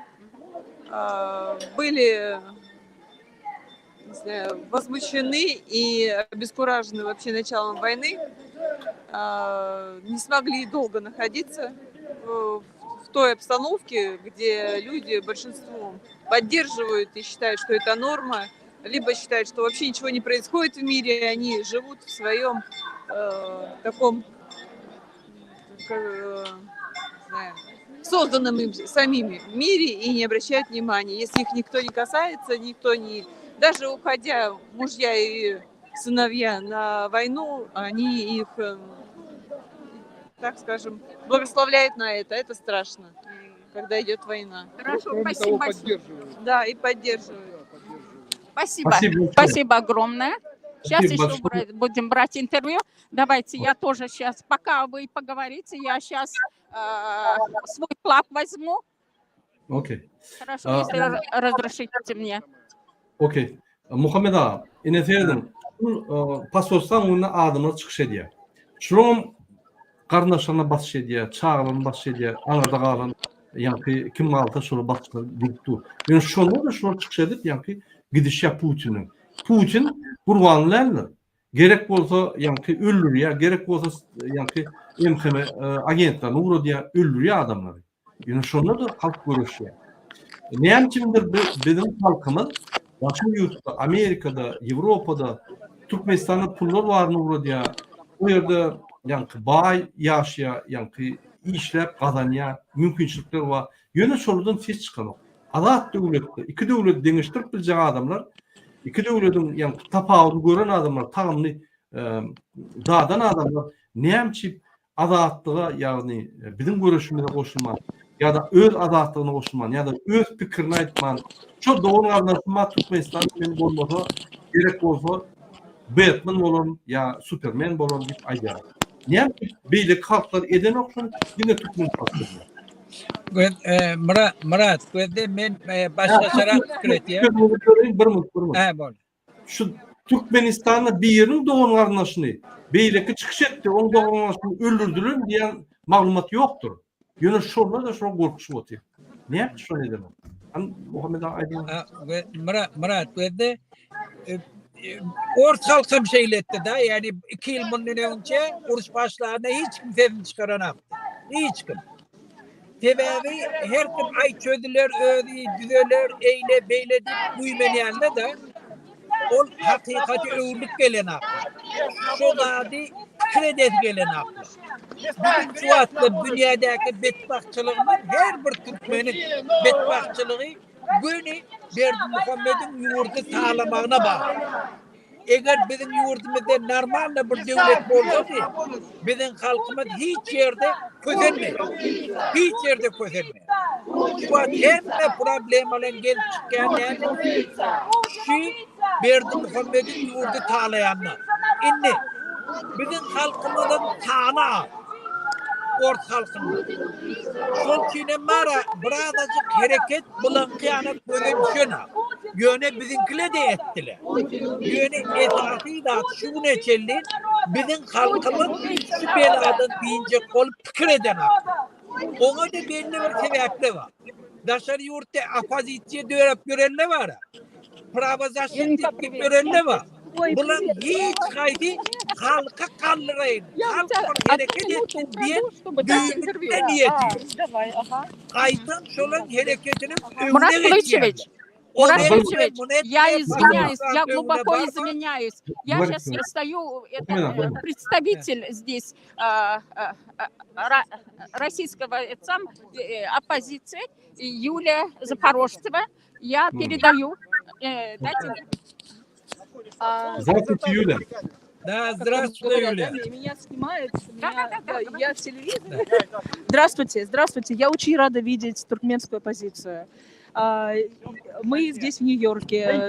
Э, Были не знаю, возмущены и обескуражены вообще началом войны. Э, Не смогли долго находиться в в той обстановке, где люди большинством поддерживают и считают, что это норма, либо считают, что вообще ничего не происходит в мире, и они живут в своем э, таком э, не знаю, созданном им самими мире и не обращают внимания. Если их никто не касается, никто не... Даже уходя мужья и сыновья на войну, они их, э, так скажем, благословляют на это. Это страшно, когда идет война. Хорошо, спасибо большое. Да, и поддерживают. Спасибо. Спасибо большое. Спасибо огромное. Сейчас Спасибо еще большое. брать- будем брать интервью. Давайте я тоже сейчас, пока вы поговорите, я сейчас свой флаг возьму. Okey. Хорошо, А, если ра- разрешите мне. Okey. Muhammet aga, ine serediň. Şul posolstwaň öňünde adamlar çykyş edýär. Şularam garyndaşlaryna basyş edýär, çagalaryna basyş edýär, aňyrda galan ýaňky kim galsa şolara basyşlar gidip dur. Ýöne şonda-da şular çykyş edip ýaňky gidişýär Putiniň. Putin gurbanly däldir. Gerek bolsa ýaňky öldürýär, gerek bolsa ýaňky MHM agentlerini ugradýar, öldürýär adamlary. Ýöne şonda-da halk göreşýär. Näme üçindir bu biziň halkymyz daşary ýurtda, Amerikada, Ýewropada, Türkmenistanda pullar baryny ugradýar. O ýerde ýaňky baý ýaşaýar, ýaňky işläp gazanýar, mümkinçilikler bar. Ýöne şolardan ses çykanok. Azat döwletde iki döwleti deňeşdirip biljek adamlar, iki döwlediň ýaňky tapawudyny gören adamlar, tagamyny dadan adamlar näme üçin. azatlyga, ýagny biziň göreşimize goşulman ýa-da öz azatlygyna goşulman ýa-da öz pikirini aýtman, şo dogan-garyndaşym bar Türkmenistanda men bolmasa, gerek bolsa Betmen bolaryn ýa Supermen bolaryn diýip aýdýar. Näme üçin beýleki halklar edenok şony, diňe türkmen halky edýär? Göz, e, Murat, Murat, gözde men e, başgaçarak pikir etýän. Bir minut, bir minut. Hä, bol. Şu Türkmenistanda biriniň dogan garyndaşyny beýleki çykyş etdi, oň dogan garyndaşyny öldürdiler diýen maglumat ýokdur. Ýöne şonda-da şolar gorkuşyp otyr. Näme üçin şony edenok? Hany Muhammet aga aýdyň. Murat, Murat gözde e, e, ors halkam şeýle etdi da, ýani 2 ýyl mundan öňçe uruş başlanda hiç kim sesini çykaranakdy. Hiç kim. Sebäbi her kim aý çözüler, özi düzeler, eýle beýle diýip güýmenýände-de ol hakykaty öwrülip gelen akla. Şo zady pikir edesi gelen akla. Biziň şu wagtda dünýädäki betbagtçylygymyz her bir türkmeniň betbagtçylygy göni Berdimuhamediň ýurdy talamagyna bagly. Eger biziň ýurdumyzda normalny bir döwlet bolsady, biziň halkymyz hiç ýerde kösenmeýär. Hiç ýerde kösenmeýär. Şu wagt hemme problemalaryň gelip çykýan näme? Şu Berdimuhamediň ýurdy talaýanlar. Indi biziň halkymyzyň sany az. Ors halkyndan. Şol üçin hem bara birazajyk hereket bulaňky ýaly göze düşenok. Ýöne biziňkile-de etdiler. Ýöne esasy zat şu güne çenli biziň halkymyz şu beladan dynjak bolup pikir edenok. Oňa-da belli bir sebäpler bar. Daşary ýurtda oppozisiýa döräp ýörenler bar. Prawozaşitnik diýip ýörenler bar. Bulaň hiç haýsy halka galdyraýyn, halk bir hereket etsin diýen düýbünde niýeti ýok. Gaýtam şolaň hereketiniň Murat öňüne Kılıçeviç, geçýärler. Murat Ony Kılıçeviç, muny я etme, извиняюсь, я öňüne глубоко barma. извиняюсь. Я Говорите. сейчас стою, это, Именно, э, да. представитель здесь а, а, а, ра- российского э, сам, э, оппозиции Юлия Запорожцева. Я М. передаю. э, Дайте А, Здравствуйте, Юля. Да, как здравствуй, говорят, Юля. да, меня снимают, Да, меня, да, да, да, я в телевизоре. Здравствуйте, здравствуйте. Я очень рада видеть туркменскую оппозицию. А, Мы здесь в Нью-Йорке.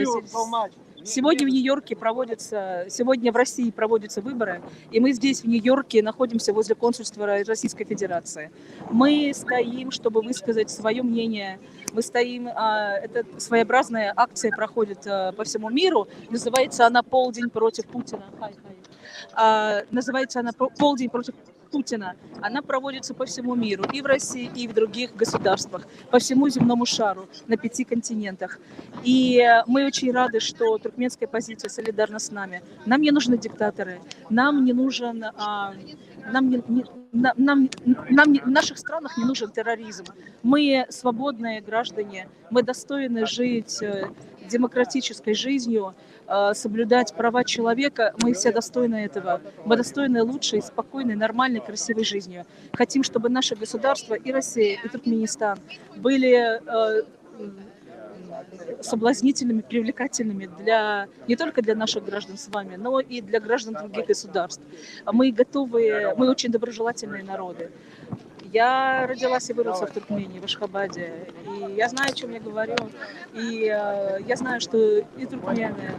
Сегодня в Нью-Йорке проводятся, сегодня в России проводятся выборы, и мы здесь в Нью-Йорке находимся возле консульства Российской Федерации. Мы стоим, чтобы высказать свое мнение. Мы стоим, а, это своеобразная акция проходит а, по всему миру. Называется она «Полдень против Путина». Хай, хай. А, Называется она «Полдень против Путина». Она проводится по всему миру, и в России, и в других государствах, по всему земному шару, на пяти континентах. И э, мы очень рады, что туркменская позиция солидарна с нами. Нам не нужны диктаторы, нам не нужен, а, нам не, не- на- нам, нам не- в наших странах не нужен терроризм. Мы свободные граждане, мы достойны жить э, демократической жизнью, э, соблюдать права человека. Мы все достойны этого. Мы достойны лучшей, спокойной, нормальной, красивой жизнью. Хотим, чтобы наше государство и Россия, и Туркменистан были э, соблазнительными, привлекательными для, не только для наших граждан с вами, но и для граждан других государств. Мы готовы, мы очень доброжелательные народы. Я родилась и выросла в Туркмении, в Ашхабаде, и я знаю, о чем я говорю. И э, я знаю, что и туркмены,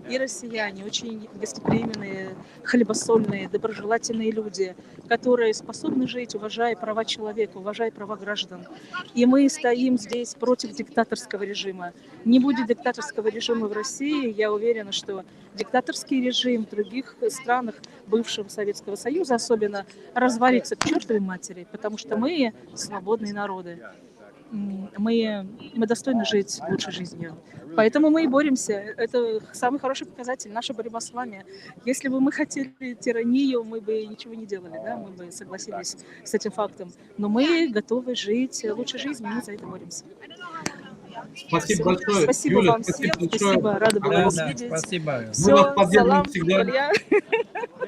и россияне очень гостеприимные, хлебосольные, доброжелательные люди, которые способны жить, уважая права человека, уважая права граждан. И мы стоим здесь против диктаторского режима. Не будет диктаторского режима в России, я уверена, что диктаторский режим в других странах бывшего Советского Союза особенно развалится к чертовой матери, потому что мы свободные народы. Мы, мы достойны жить лучшей жизнью. Поэтому мы и боремся. Это самый хороший показатель, наша борьба с вами. Если бы мы хотели тиранию, мы бы ничего не делали, да? мы бы согласились с этим фактом. Но мы готовы жить лучшей жизнью, мы за это боремся. Спасибо Всё. большое. Спасибо Юля, вам спасибо всем. большое. Спасибо. Рада была Да, вас да, видеть. спасибо. Мы Все, вас поддерживаем салам, всегда. Илья.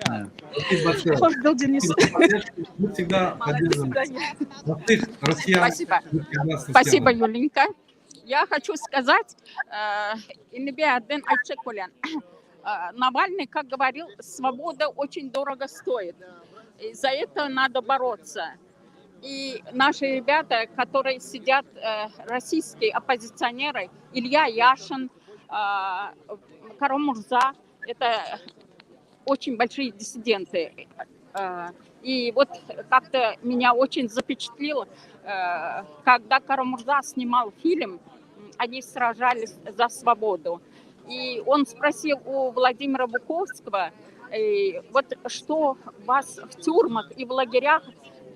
Да. Спасибо большое. Hoş geldiniz. Спасибо за поддержку. Мы всегда До поддерживаем свидания. простых россиян. Спасибо. Мы всегда с Спасибо, россиянами. Юленька. Я хочу сказать, э, indi bärden aýtjak bolýan. Э, Навальный, как говорил, свобода очень дорого стоит. За это надо бороться. И наши ребята, которые сидят, э, российские оппозиционеры, Илья Яшин, Карамурза, это очень большие диссиденты. Э, и вот как-то меня очень запечатлило, э, когда Карамурза снимал фильм, они сражались за свободу. И он спросил у Владимира Буковского, э, вот что вас в тюрьмах и в лагерях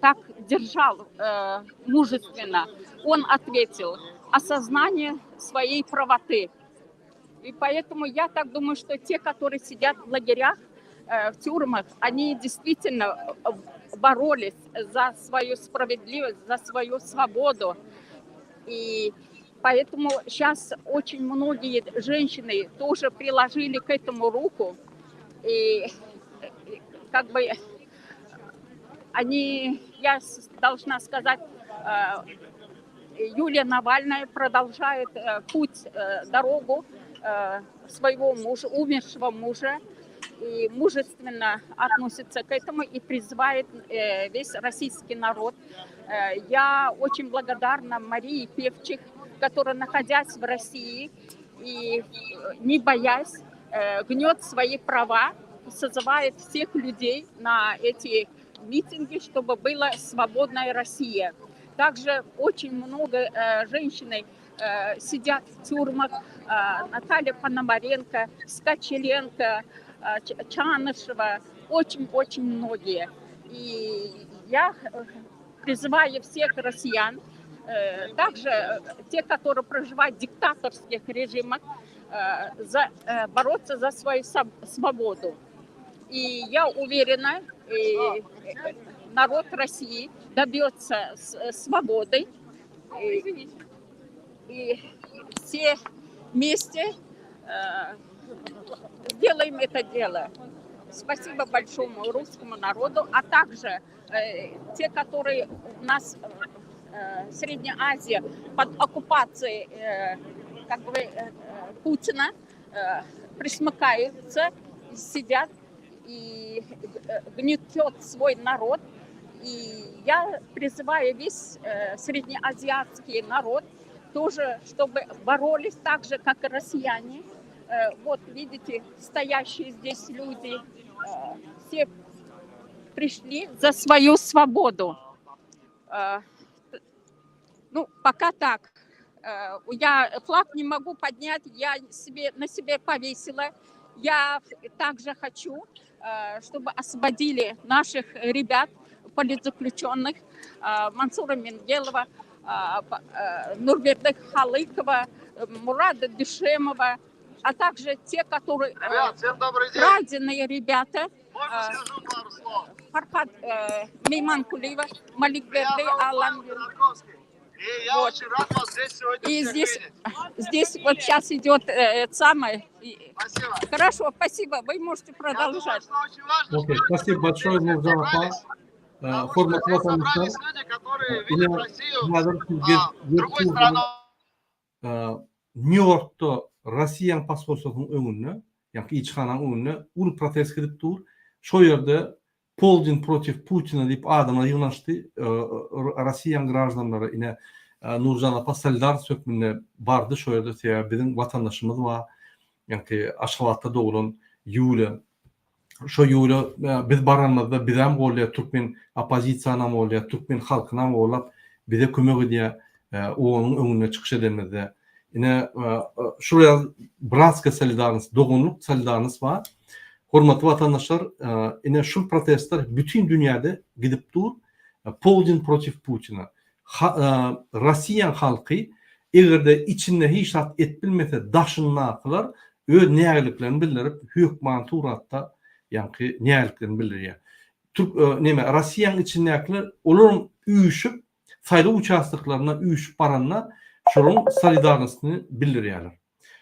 так держал э, мужественно. Он ответил, осознание своей правоты. И поэтому я так думаю, что те, которые сидят в лагерях, э, в тюрьмах, они действительно э, боролись за свою справедливость, за свою свободу. И поэтому сейчас очень многие женщины тоже приложили к этому руку. И э, как бы они, я должна сказать, Юлия Навальная продолжает путь, дорогу своего мужа, умершего мужа, и мужественно относится к этому и призывает весь российский народ. Я очень благодарна Марии Певчих, которая, находясь в России и не боясь, гнет свои права, созывает всех людей на эти митинги, чтобы была свободная Россия. Также очень много э, женщин э, сидят в тюрьмах. Э, Наталья Пономаренко, Скочеленко, Чанышева, очень-очень многие. И я призываю всех россиян, также те, которые проживают в диктаторских режимах, за, бороться за свою свободу. И я уверена, народ России добьется свободы. И, и все вместе э, сделаем это дело. Спасибо большому русскому народу, а также э, те, которые у нас э, Средняя Азия под оккупацией э, как бы, э, Путина э, присмыкаются, сидят и э, гнетет свой народ. И я призываю весь э, среднеазиатский народ тоже, чтобы боролись так же, как и россияне. Э, вот видите, стоящие здесь люди, все пришли за свою свободу. Ну, пока так. Я флаг не могу поднять, я себе, на себе повесила. Я также хочу, чтобы освободили наших ребят, политзаключенных, Мансура Мингелова, Нурберда Халыкова, Мурада Дюшемова, а также те, которые Ребят, всем добрый день. краденые ребята. Можно скажу пару слов? Фархад э, Мейманкулиева, Маликберды Меня зовут Алан. Павел Ходорковский. И я Вот. очень рад вас здесь сегодня И всех здесь, видеть. здесь вот сейчас идет э, это самое. И- Спасибо. Хорошо, спасибо, вы можете Я думаю, продолжать. что очень важно, Okey, что спасибо большое здесь Nurjan apa. собрались, Ee, потому что Hormatly здесь watandaşlar, собрались люди, которые ine видят Россию häzir а, другой страной. Nýu-Ýorkda Russiýanyň posholstwasynyň öňünde, ýagny ilçihananyň öňünde uly protest gidip dur. Şo ýerde Poldiň protiv Putina diýip adamlar ýygnaşdy. Russiýanyň graždanlary ine Nurjan apa solidarnost hökmünde bardy şo ýerde sebäbi biziň watandaşymyz bar. Ýagny Aşgabatda doglan Ýuliýa. Şo Ýuliýa biz baranymyzda bizem golýar türkmen oppozisiýanam golýar, türkmen halkynam gollap bize kömek edýär OON-yň öňünde çykyş edenimizde. Ine şul ýaly bratskiý solidarnost, doganlyk solidarnost bar. Hormatly watandaşlar, ine şul protestler bütin dünýäde gidip dur. Poldiň protiv Putina. Rossiýaň halky eger-de içinde hiç zat et bilmese daşyndakylar öz nägiliklerini bildirip hökmany suratda ýaňky nägiliklerini bildirýär. Türk neme Rossiýaň içindäkiler olaram üýşüp saýlaw uçastoklaryna üýşüp baranda şolaryň solidarnostyny bildirýärler.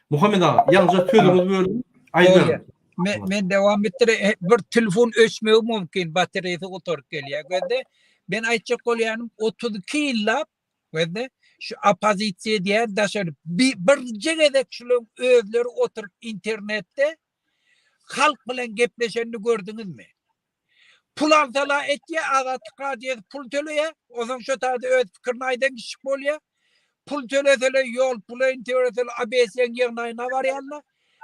Muhammet aga ýaňyja sözüňizi böldüm aýdyberiň. Men, men dewam etdire bir telefon öçmegi mümkin batareýasy gutaryp gelýär gözde. Men aýtjak bolýanym 32 ýyllap gözde şu oppozisiýa diýen daşary bir birje gezek şularyň özleri oturyp internetde halk bilen gepleşenini gördüňizmi? Pul alsala etýär, Azatlyk Radiosy pul töleýär. Onsoň şo taýda öz pikirini aýdan kişi bolýar. Pul töleseler, ýol puly töleseler, ABS-iň ýygnaýyna barýarlar.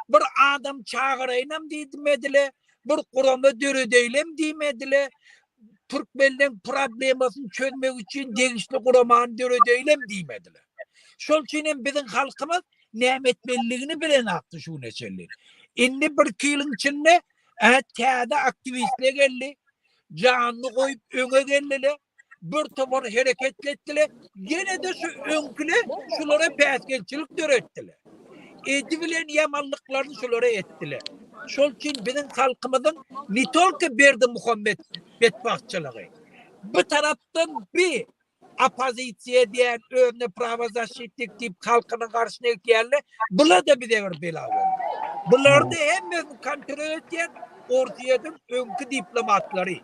Bir adam çagyraýynam diýmedile, bir gurama döredeýlem diýmedile. Türkmenleň problemasyny çözmek üçin degişli guramany döredeýlem diýmediler. Şol üçin hem biziň halkymyz näme etmeliligini bilenakdy şu güne çenli. Indi bir iki ýylyň içinde Ä täze aktiwistler geldi. Janyny goýup öňe geldiler. Bir topar hereket etdiler. Ýene-de şu öňküler şulara päsgelçilik döretdiler. Edibilen ýamanlyklaryny şulara etdiler. Şol üçin biziň halkymyzyň ne tolko Berdimuhamet betbagtçylygy. Bir tarapdan bir Oppozisiýa diýen özüne prawozaşitnik diýip halkynyň garşyna gitýänler, bular-da bize bir bela boldy. Bularda hemmesini kontrol etýän Orsýetiň öňki diplomatlary.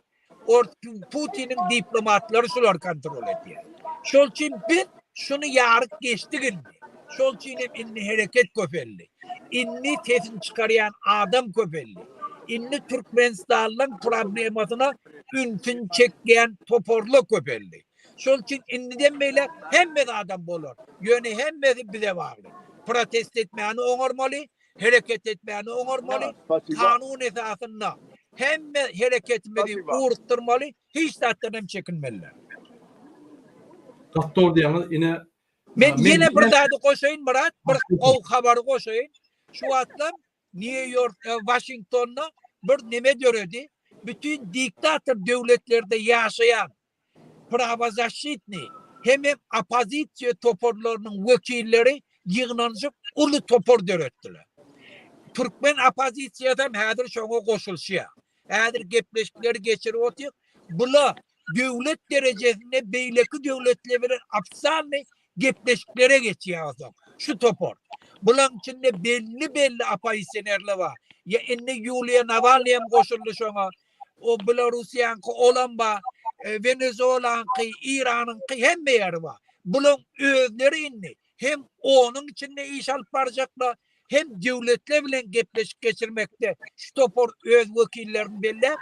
Putiniň diplomatlary şulary kontrol edýär. Şol üçin biz şuny ýaryp geçdik indi. Şol üçin hem indi hereket köpeldi. Indi sesini çykarýan adam köpeldi. Indi Türkmenistanlyň problemasyna ünsüni çekýän toparlar köpeldi. Şol üçin indiden beýläk hemme zadam bolar. Ýöne hemmesi bize bagly. Protest etmäni oňarmaly, hereket etmäni oňarmaly, kanun esasynda hemme hereketimizi ugrukdyrmaly, hiç zatdan hem çekinmeli däl. Gaty dogry diýýäňiz, ine Men ýene bir zady goşaýyn Myrat, bir gowy habary goşaýyn. Şu wagtlar Nýu-Ýork, Waşingtonda bir neme döredi. Bütin diktator döwletlerde ýaşaýan prawozaşitnyý hemem oppozisiýa toparlarynyň wekilleri ýygnanyşyp uly topar döretdiler. Türkmen oppozisiýasy hem häzir şoňa goşulyşýar. Häzir gepleşikleri geçirip otyr. Bula döwlet derejesinde beýleki döwletler bilen ofitsialnyý gepleşiklere geçýär onsoň şu topar. Bulaň içinde belli-belli oppozisionerler bar. Ýa indi Ýuliýa Nawalnyý hem goşuldy şoňa. O Belarussiýaňky olam bar. Wenezuelaňky, Iranyňky hemme ýeri bar. Bulaň özleri indi hem onuň içinde iş alyp barjaklar, hem döwletler bilen gepleşik geçirmekde şu topar öz wekillerini belläp,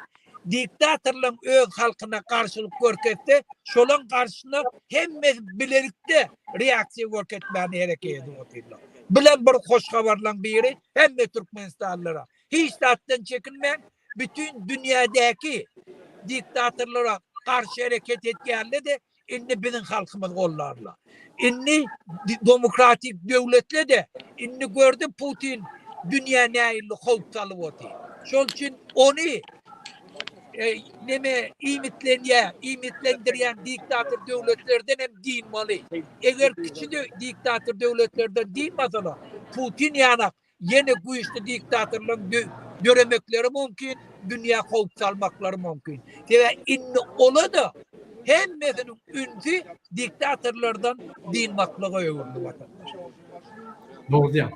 diktatorlaryň öz halkyna garşylyk görkezse, şolaň garşysyna hemmesi bilelikde reaksiýa görkezmäne hereket edip otyrlar. Bulam bir hoş habarlaň biri hemme türkmenistanlylara. Hiç zatdan çekinmäň, bütin dünýädäki diktatorlara garşy hereket etýänler-de Indi biziň halkymyz gollarlar. Indi demokratik döwletle-de indi gördi Putin dünýä nähili howp salyp otyr. Şol üçin ony e, neme iýmitlenýär, iýmitlendirýän diktator döwletlerden hem dynmaly. Eger kiçi diktator döwletlerden dynmasalar, Putin ýanak Ýene güýçli diktatorlaryň döremekleri mümkin, dünýä howp salmaklary mümkin. Sebäbi indi ola-da hemmesiniň ünsi diktatorlardan dynmaklyga öwrüldi watandaşlar. Dogry diýýäň.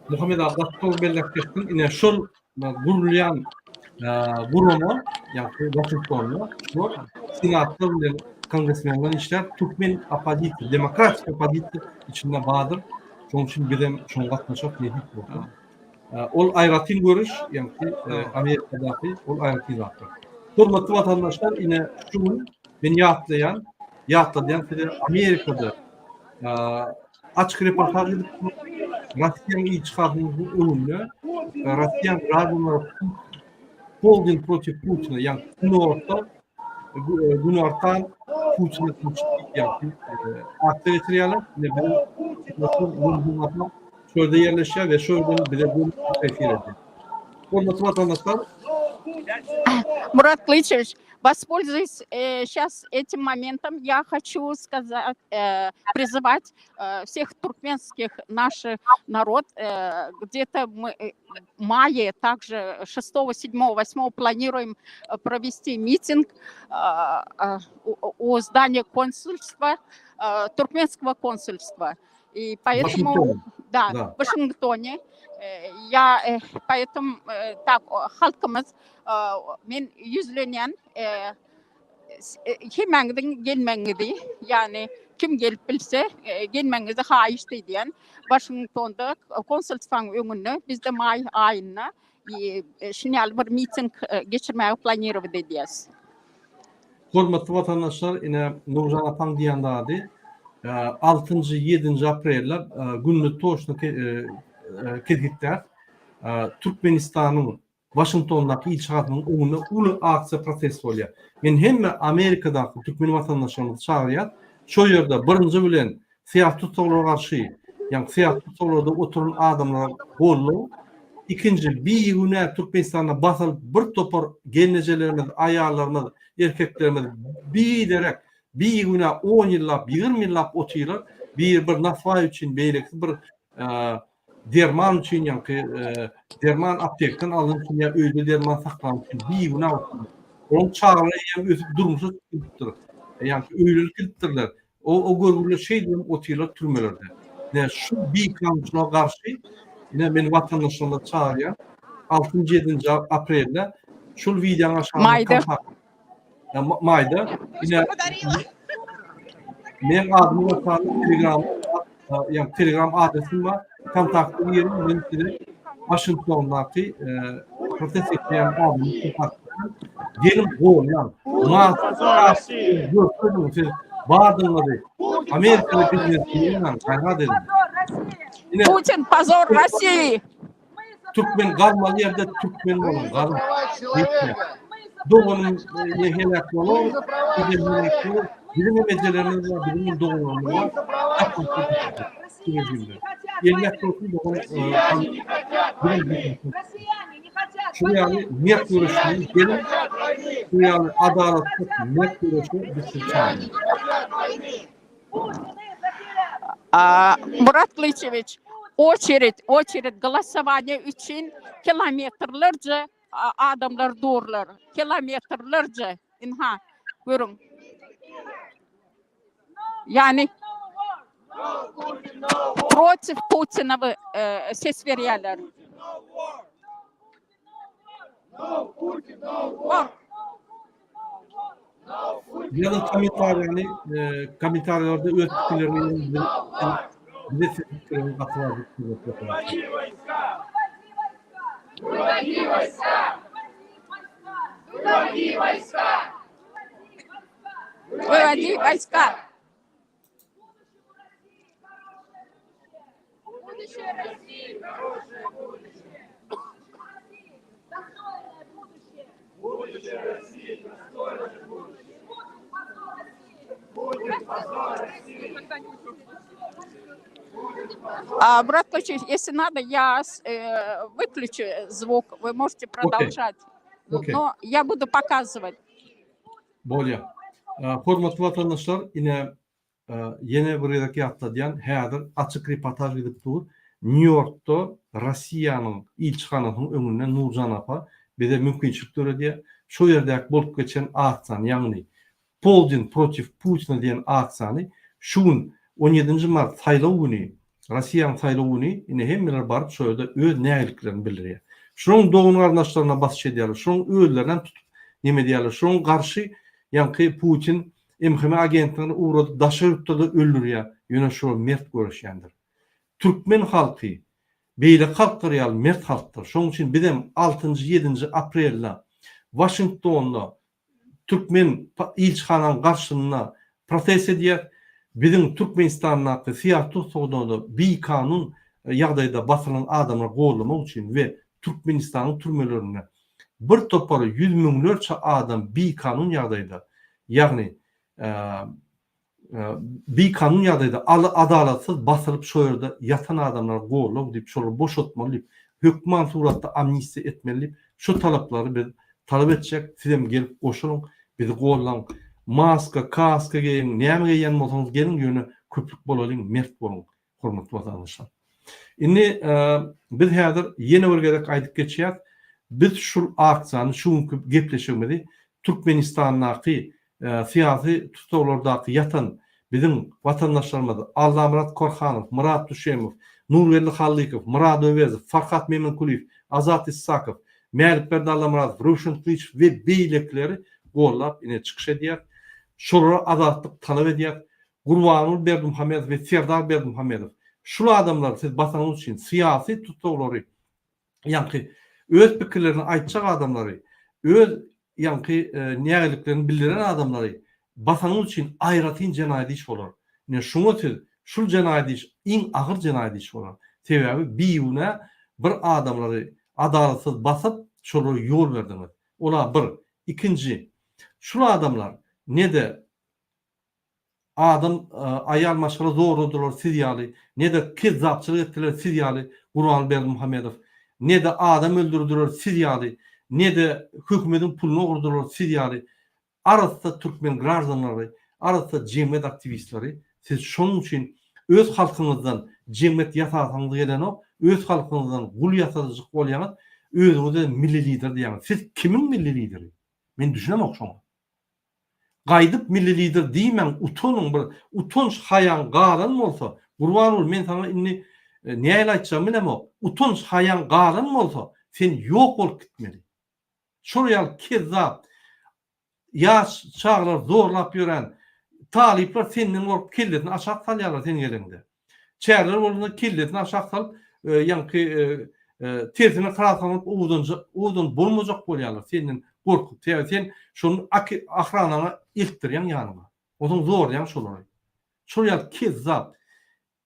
Muhammet aga gaty dogry belläp geçdiň. Ine şol gurulýan gurama, ýagny Waşingtonda şular senatlar bilen kongresmenler işläp türkmen oppozisiýa, demokratik oppozisiýa içinde bardyr. Şonuň üçin bizem şoňa gatnaşak nesip bolsa. Ol aýratyn görüş, ýagny Amerikadaky ol aýratyn zatlar. Hormatly watandaşlar, ine şu gün men ýatlaýan, ýatladýan size Amerikada açyk reportaž edip Russiýanyň ilçihanasynyň öňünde Russiýanyň graždanlary Polden protiv Putina, ýagny günorta günortan Putine diýip aksiýa geçirýärler. Ine biziň şu ýerde ýerleşýär we şu ýerden bize bu efir edýär. Hormatly watandaşlar, Murat Klyçewiç, воспользуюсь сейчас этим моментом, я хочу сказать, призывать всех туркменских наших народ, где-то мы мае, также 6, 7, 8 планируем провести митинг у здания консульства, туркменского консульства. И поэтому, да, да, в Вашингтоне. Я поэтому так halkymyz men ýüzlenýän hemmäňiziň gelmegiňizi, ýagny kim gelip bilse gelmegiňizi haýyşt edýän. Waşingtonda konsulstwaň öňünde bizde maý aýynda şuny ýaly bir miting geçirmäge planirowat edýäs. Hormatly watandaşlar, ine Nurjan apaň diýen zady altynjy, ýedinji aprelde gününi toçno kesgitläp, Türkmenistanyň Waşingtondaky ilçihanasynyň öňünde uly aksiýa protest bolýar. Men hemme Amerikadaky türkmen watandaşlarymyzy çagyrýan, şo ýerde birinji bilen syýasy tussaglara garşy, ýagny syýasy tussaglarda oturan adamlara goldaw, ikinji bigünä Türkmenistanda basylyp bir topar gelnejelerimiz, aýallarymyz, erkeklerimiz biderek, bigünä on ýyllap, 20 ýyllap otyrlar, biri bir naswaý üçin, beýlekisi bir derman üçin ýaňky derman aptekden alan üçin ýa öýde derman saklan üçin bigünä otyrlar. Onuň çagalary eýýäm ösüp durmuşa çykypdyr. Ýaňky öýlenip gidipdirler. O o görgüliler şeýdibem otyrlar türmelerde. Ine şu bikanunçylyga garşy ine men watandaşlarymy çagyrýan. Altynjy ýedinji aprelde şul wideonyň aşagynda Maýda. Maýda ine men adymy goşaryn telegram ýa telegram adresim bar. Kontakta giriň men size Waşingtondaky protest etýän adamy kontakt Geliň golýan. Görkeziň siz bardygyňyzy. Amerikaly biznes diýmän gaýrat ediň. Putin pozor Rossii. Türkmen galmaly ýerde türkmen boluň galyň. Doganym ne heläk bolar, ejem heläk bolar. Biziň hem ejelerimiz bar, biziň hem doganlarymyz bar. Elläk bolsun dogan. Şu ýaly mert göreşini geliň, şu ýaly adalatsyz mert göreşe biz sizi çagyrýarys. Murat Gylyçewiç, oçered, oçered golosowanie üçin kilometrlerce adamlar durlar. Kilometrlerce. Ynha, görüň. Ýagny protiv Putina ses berýärler. Ýazyň kommentariýany, kommentariýalarda öz pikirleriňizi bize siz pikirleriňizi gaty wajyp Выводи войска. Будущее России хорошее будущее. Достойное будущее. Будущее России достойное будущее. Будет позор России. А, брат Кочев, если надо, я э, выключу звук, вы можете продолжать. Okay. Но я буду показывать. Bolýar. Hormatly watandaşlar, ine ýene bir gezek ýatladýan, häzir açyk reportaž gidip dur. Nýu-Ýorkda Rossiýanyň ilçihanasynyň öňünde Nurjan apa bize mümkinçilik döredýär. Şo ýerdäki bolup geçen aksiýany, ýagny Polden protiv Putina diýen aksiýany şu gün on ýedinji mart saýlaw güni, Rossiýanyň saýlaw güni ine hemmeler baryp şo ýerde öz nägiliklerini bildirýär. Şolaryň dogan-garyndaşlaryna basyş edýärler, şolaryň özlerinem tutup neme edýärler, şolaryň garşy ýaňky Putin MHM agentlerini ugradyp daşary ýurtda-da öldürýär, ýöne şolar mert göreşýändir. Türkmen halky beýleki halklar ýaly mert halkdyr. Şonuň üçin bizem altynjy, ýedinji aprelde Waşingtonda Türkmen ilçihananyň garşysynda protest edýär. Biziň Türkmenistandaky syýasy tussaglarda bikanun ýagdaýda basylan adamlary goldamak üçin we Türkmenistanyň türmelerinde bir topar ýüz müňlerçe adam bikanun ýagdaýda, ýagny bikanun ýagdaýda adalatsyz basylyp şo ýerde ýatan adamlary goldaw diýip şolary boşatmaly diýip hökman suratda amnistiýa etmeli diýip şu talaplary biz talap etjek sizem gelip goşulyň bizi gollaň maska kaska geýiň näme geýýän bolsaňyz geliň ýöne köplük bolalyň mert boluň hormatly watandaşlar. Indi biz häzir ýene bir gezek aýdyp geçýäs, biz şul aksiýany, şu günki gepleşigimizi Türkmenistandaky syýasy tussaglardaky ýatan biziň watandaşlarymyz Allamyrat Korhanow, Myrat Düşemow, Nurgeldi Hallykow, Myrat Öwezow, Farhat Memenkulyýew, Azat Issakow, Mälikberdi Allamyradow, Röwşen Gylyçow we beýlekileri gollap ine çykyş edýäs. Şolara azatlyk talap edýäs. Gurbanguly Berdimuhamedow we Serdar Berdimuhamedow şul adamlary siz basanyňyz üçin syýasy tutsaglary ýaňky öz pikirlerini aýtjak adamlary öz. ýaňky nägileliklerini bildiren adamlary basanyňyz üçin aýratyn jenaýat iş bolar. Ine şuňa siz şul jenaýat iş iň agyr jenaýat iş bolar. Sebäbi bigünä bir adamlary adalatsyz basyp şolara ýol berdiňiz. Ola bir. Ikinji, şul adamlar ne-de Adam aýal maşgala zorladylar siz ýaly, ne-de kezzapçylyk etdiler siz ýaly Gurbanguly Berdimuhamedow, ne-de adam öldürdiler siz ýaly, ne-de hökümediň puluny ogurdylar siz ýaly arassa türkmen graždanlary, arassa jemgyýet aktiwistleri siz şonuň üçin öz halkyňyzdan jemgyýet ýasasyňyz gelenok, öz halkyňyzdan gul ýasajyk bolýaňyz, özüňize milli lider diýýäňiz. Siz kimiň milli lideri? Men düşünemok şoňa. Gaýdyp milli lider diýmäň utanyň bir utanç haýaň galan bolsa Gurbanguly men saňa indi nähili aýtjagymy bilemok utanç haýaň galan bolsa sen ýok bolup gitmeli şol ýaly kezzap ýaş çagalary zorlap ýören talyplar senden gorkup kellesini aşak salýarlar sen geleňde Çäreler bolanda kellesini aşak salyp, ýaňky tersine kraslanyp owadanjak, owadan bolmajak bolýarlar senden gorkup. Sebäbi sen şony ahranaňa eltdirýäň ýanyňa. Onsoň zorlaýaň şolary. Şol ýaly kezzap.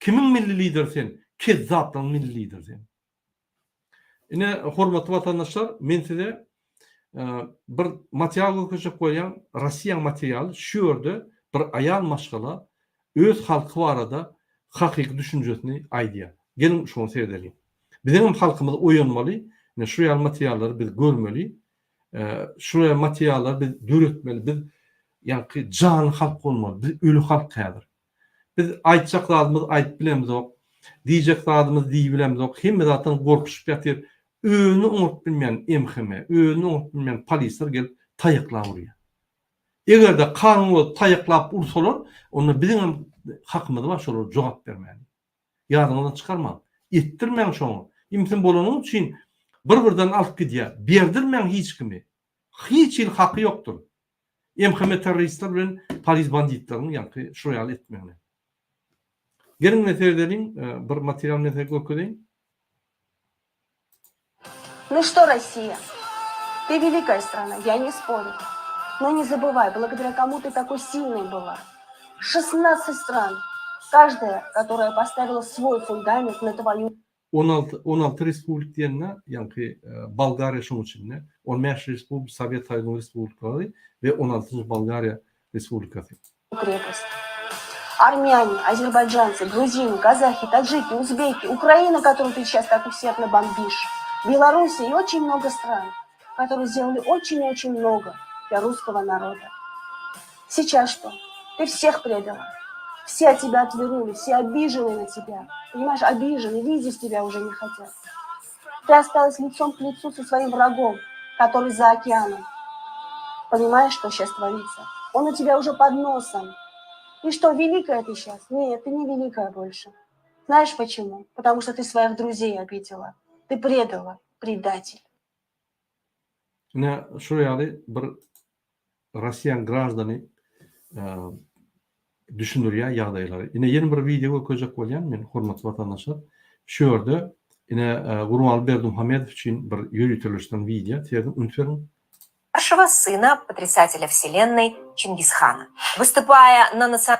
Kimiň milli lideri sen? Kezzaplaryň milli lideri sen. Ine, hormatly watandaşlar, men size bir material görkezjek bolýan, Rossiýaň materialy, şu ýerde bir aýal maşgala öz halky barada hakyky düşünjesini aýdýar. Geliň şoňa seredeliň. Biziň hem halkymyz oýanmaly, ine şu ýaly materiallary biz görmeli, şu ýaly materiallary biz döretmeli, biz ýaňky janly halk bolmaly, biz öli halk häzir. Biz aýtjak zadymyzy aýdyp bilemzok, diýjek zadymyzy diýip bilemzok, hemme zatdan gorkuşyp ýatyr. Özüni oňaryp bilmeýän MHM, özüni oňaryp bilmeýän polisler gelip taýaklap urýar. Eger-de kanun bozup taýaklap ursalar, onda biziň hem hakymyz bar şolara jogap bermäne. Ýadyňyzdan çykarmaň. Etdirmäň şoňa. Imsim bolanyň üçin bir-birden alyp gidýär. Berdirmäň hiç kimi. Hiç hili haky ýokdur. MHM terroristler bilen polis banditleriň ýaňky şo ýaly etmegine. Geliň ine seredeliň, bir material men size görkezeýin. Ну что, Россия, ты великая страна, я не спорю. Но не забывай, благодаря кому ты такой сильной была. 16 стран, каждая, которая поставила свой фундамент на твою 16, 16 respublik diýende, ýaňky Bolgariýa şoň içinde, 15 respublik, Sowet Soýuzynyň respublikalary we 16-njy Bolgariýa Respublikasy. Крепость. Армяне, азербайджанцы, грузины, казахи, таджики, узбеки, Украина, которую ты сейчас так усердно бомбишь, Белоруссия и очень много стран, которые сделали очень-очень много для русского народа. Сейчас что? Ты всех предала. Все от тебя отвернулись, все обижены на тебя. Понимаешь, обижены, видеть тебя уже не хотят. Ты осталась лицом к лицу со своим врагом, который за океаном. Понимаешь, что сейчас творится? Он у тебя уже под носом. И что, великая ты сейчас? Нет, ты не великая больше. Знаешь почему? Потому что ты своих друзей обидела. Ты предала, предатель. Ine şu ýaly bir Russiýanyň graždany düşündirýär ýagdaýlary. Ine ýene bir wideo görkezjek bolýan men hormatly watandaşlar. Şu ýerde ine Gurbanguly Berdimuhamedow üçin bir ýöriteleşdirilen wideo. Serediň, üns beriň. Старшего сына потрясателя вселенной Чингисхана. Выступая на национ.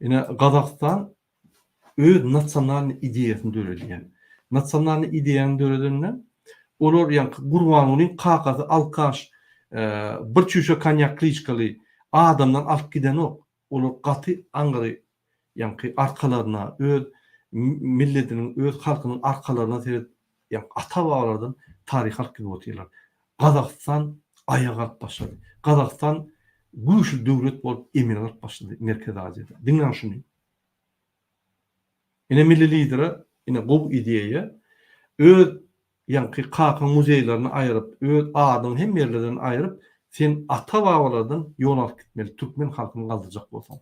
Ine Gazagystan öz nasionalnyý ideýasyny döredýär. Nasionalnyý ideýany döredende olar ýaňky Gurbangulyň kakasy alkaş bir çüýşe konýak kliçkaly adamdan alyp gidenok. Olar gaty aňry ýaňky arkalaryna öz milletiniň öz halkynyň arkalaryna seredip ýaňky ata-babalardan taryh alyp gidip otyrlar. Gazagystan aýaga galyp başlady. Gazagystan güýçli döwlet bolup emele galyp başlady Merkezi Aziýada. Diňläň şuny. Ine milli lidere ine gowy ideýa. Öz ýaňky kakaň muzeýlerini aýyryp, öz adyňy hemme ýerlerden aýyryp, sen ata-babalardan ýol alyp gitmeli türkmen halkyny galdyrjak bolsaň.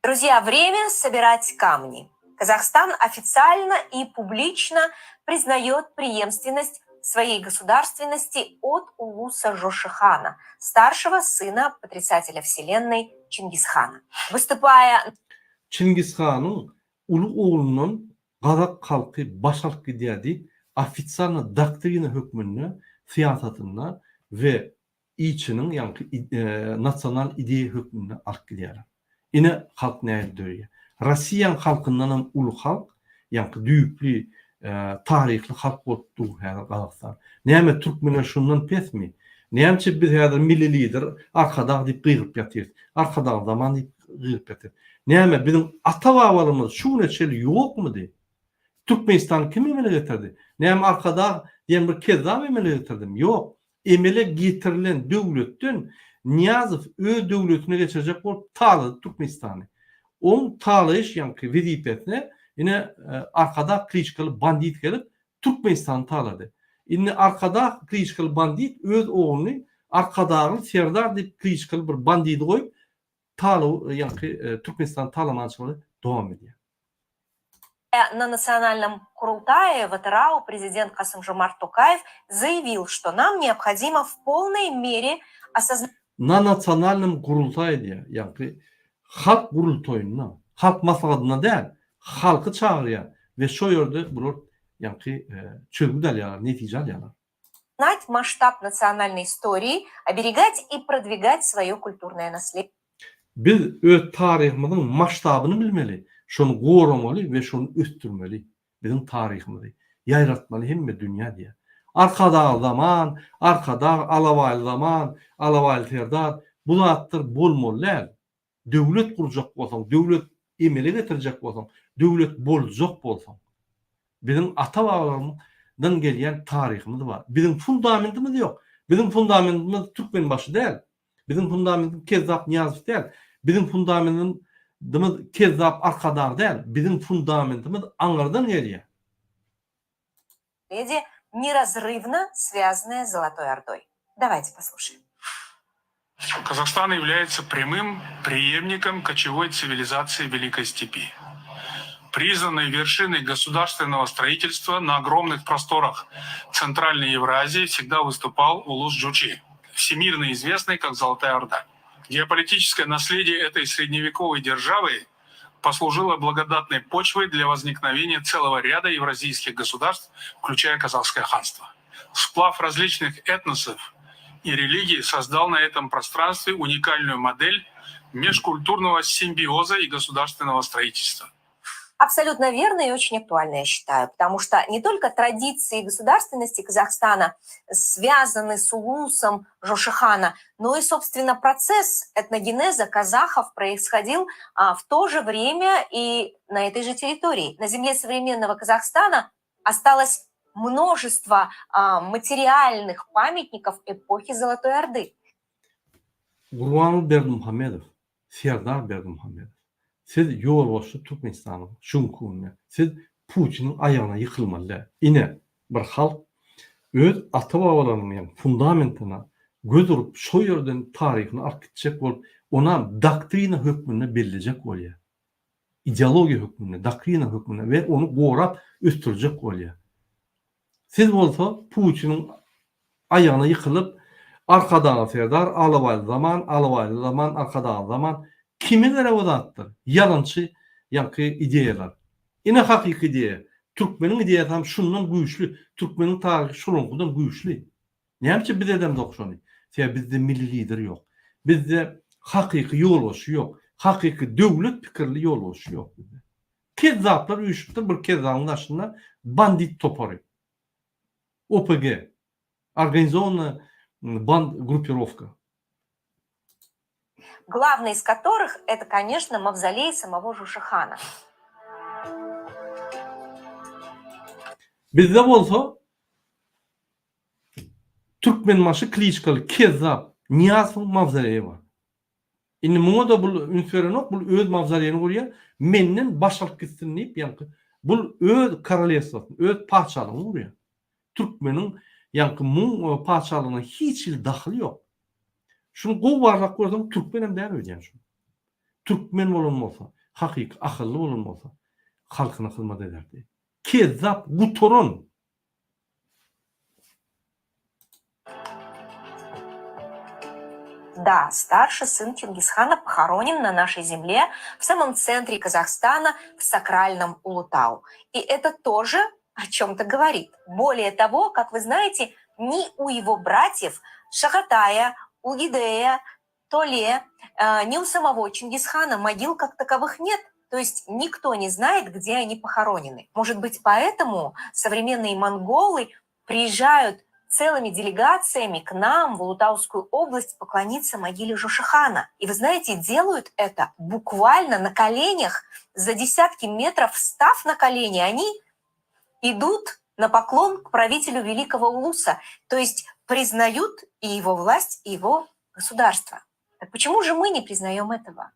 Друзья, время собирать камни. Казахстан официально и публично признает преемственность своей государственности от Улуса Жошихана, старшего сына потрясателя вселенной Чингисхана. Выступая Çingiz hanyň uly oglundan gazak halky baş alyp gidýär diýip, ofitsialno doktrina hökmünde syýasatynda. we içiniň ýaňky nasional ideýa hökmünde alyp gidýärler. Ine halk nähili döreýär. Rossiýaň halkyndanam uly halk, ýaňky düýpli taryhly halk bolup dur häzir Gazagystan. Näme türkmenler şundan pesmi? Nämçe biz häzir milli lider Arkadag diýip gygyryp ýatyrys. Arkadag zaman diýip gygyryp ýatyrys. Näme biziň ata-babalarymyz şu güne çenli ýokmudy? Türkmenistany kim emele getirdi? Näme Arkadag diýen bir kezzap emele getirdimi? Ýok. Emele getirilen döwletden Nyýazow öz döwletine geçirjek bolup talady Türkmenistany. Oň talaýyş ýaňky wezipesine ine Arkadag kliçkaly bandit gelip Türkmenistany talady. Indi Arkadag kliçkaly bandit öz ogluny Arkadagly Serdar diýip kliçkaly bir bandidi goýup talaw ýaňky Türkmenistany talamançylygy dowam edýär. Na nasionalnom Kurultaýe w Atyrau prezident Kasym-Žomart Tokaýew zaýawil, şto nam neobhodimo w polnoý mere osoznat. Na nasionalnom Gurultaýe diýýär, ýaňky halk gurultaýynda, halk maslahatynda däl, halky çagyrýar we şo ýerde bular ýaňky çözgüt alýarlar, netije alýarlar. Znать masştab nasionalnoý istoriýi, oberegать i prodwigat svoýo kulturnoe nasledie. Biz öz taryhymyzyň masştabyny bilmeli, şony goramaly we şony ösdürmeli. Biziň taryhymyzy ýaýratmaly hemme dünýä diýýär. Arkadag zaman, Arkadag, Alabaýly zaman, Alabaýly Serdar bu zatlar bolmaly däl. Döwlet gurjak bolsaň, döwlet emele getirjek bolsaň, döwlet boljak bolsaň, biziň ata-babalarymyzdan gelýän taryhymyz bar. Biziň fundamentimiz ýok. Biziň fundamentimiz Türkmenbaşy däl. Biziň fundamentimiz Kezzap Nyýazow däl. Biziň fundamentimiz Kezzap Arkadag däl. Biziň fundamentimiz aňyrdan gelýär. Ledi nerazrywno swýazanное с Zolotoý Ordoý. Dawajte poslušaем. Казахстан является прямым преемником кочевой цивилизации Великой Степи. Признанной вершиной государственного строительства на огромных просторах Центральной Евразии всегда выступал Улус Джучи, всемирно известный как Золотая Орда. Геополитическое наследие этой средневековой державы послужило благодатной почвой для возникновения целого ряда евразийских государств, включая Казахское ханство. Сплав различных этносов и религий создал на этом пространстве уникальную модель межкультурного симбиоза и государственного строительства. Абсолютно верно и очень актуально, я считаю, потому что не только традиции государственности Казахстана связаны с улусом Жошихана, но и, собственно, процесс этногенеза казахов происходил а, в то же время и на этой же территории. На земле современного Казахстана осталось множество а, материальных памятников эпохи Золотой Орды. Gurbanguly Berdimuhamedow Serdar Berdimuhamedow, siz ýolbaşçy Türkmenistanyň şu günki günde. Siz Putiniň aýagyna ýykylmaly däl. Ine, bir halk öz ata-babalarynyň ýagny fundamentine göz urup şo ýerden taryhyny alyp gitjek bolup, onam doktrina hökmünde bellejek bolýar. Ideologiýa hökmünde, doktrina hökmünde we ony gorap ösdürjek bolýar. Siz bolsa Putiniň aýagyna ýykylyp Arkadagly Serdar, Alabaýly zaman, Alabaýly zaman, Arkadagly zaman kime gerek o zatlar? Ýalançy ýaňky ideýalar. Ine hakyky ideýa. Türkmeniň ideýasy hem şundan güýçli. Türkmeniň taryhy şolaňkydan güýçli. Näme üçin biz edemzok şony? Sebäbi bizde milli lider ýok. Bizde hakyky ýolbaşçy ýok. Hakyky döwlet pikirli ýolbaşçy ýok bizde. Kezzaplar üýşüpdir bir kezzabyň daşynda bandit topary. OPG. Organizowannaya band grupirowka. Главный из которых это, конечно, мавзолей самого Жушихана. Bizde bolsa Türkmenbaşy kliçkaly kezzap Nyýazowyň mawzoleýi bar. Indi muňa-da bul üns berenok, bul öz mawzoleýini gurýar, menden baş alyp gitsin diýip, ýaňky bul öz korolewstwosyny, öz patyşalygyny gurýar. Türkmeniň ýaňky muň patyşalygyna hiç hili dahyly ýok. Şuny gowy barlap görseň türkmenem däl öýdýän şu. Türkmen bolan bolsa, hakyky ahylly bolan bolsa, halkyna hyzmat ederdi. Kezzap gutaran Да, старший сын Чингисхана похоронен на нашей земле, в самом центре Казахстана, в сакральном Улутау. И это тоже о чем-то говорит. Более того, как вы знаете, ни у его братьев, Шагатая, Угидея, Толе, э, ни у самого Чингисхана могил как таковых нет. То есть никто не знает, где они похоронены. Может быть, поэтому современные монголы приезжают целыми делегациями к нам в Улутаускую область поклониться могиле Жошихана. И вы знаете, делают это буквально на коленях, за десятки метров встав на колени, они идут на поклон к правителю Великого Улуса, то есть признают и его власть, и его государство. Так почему же мы не признаем этого?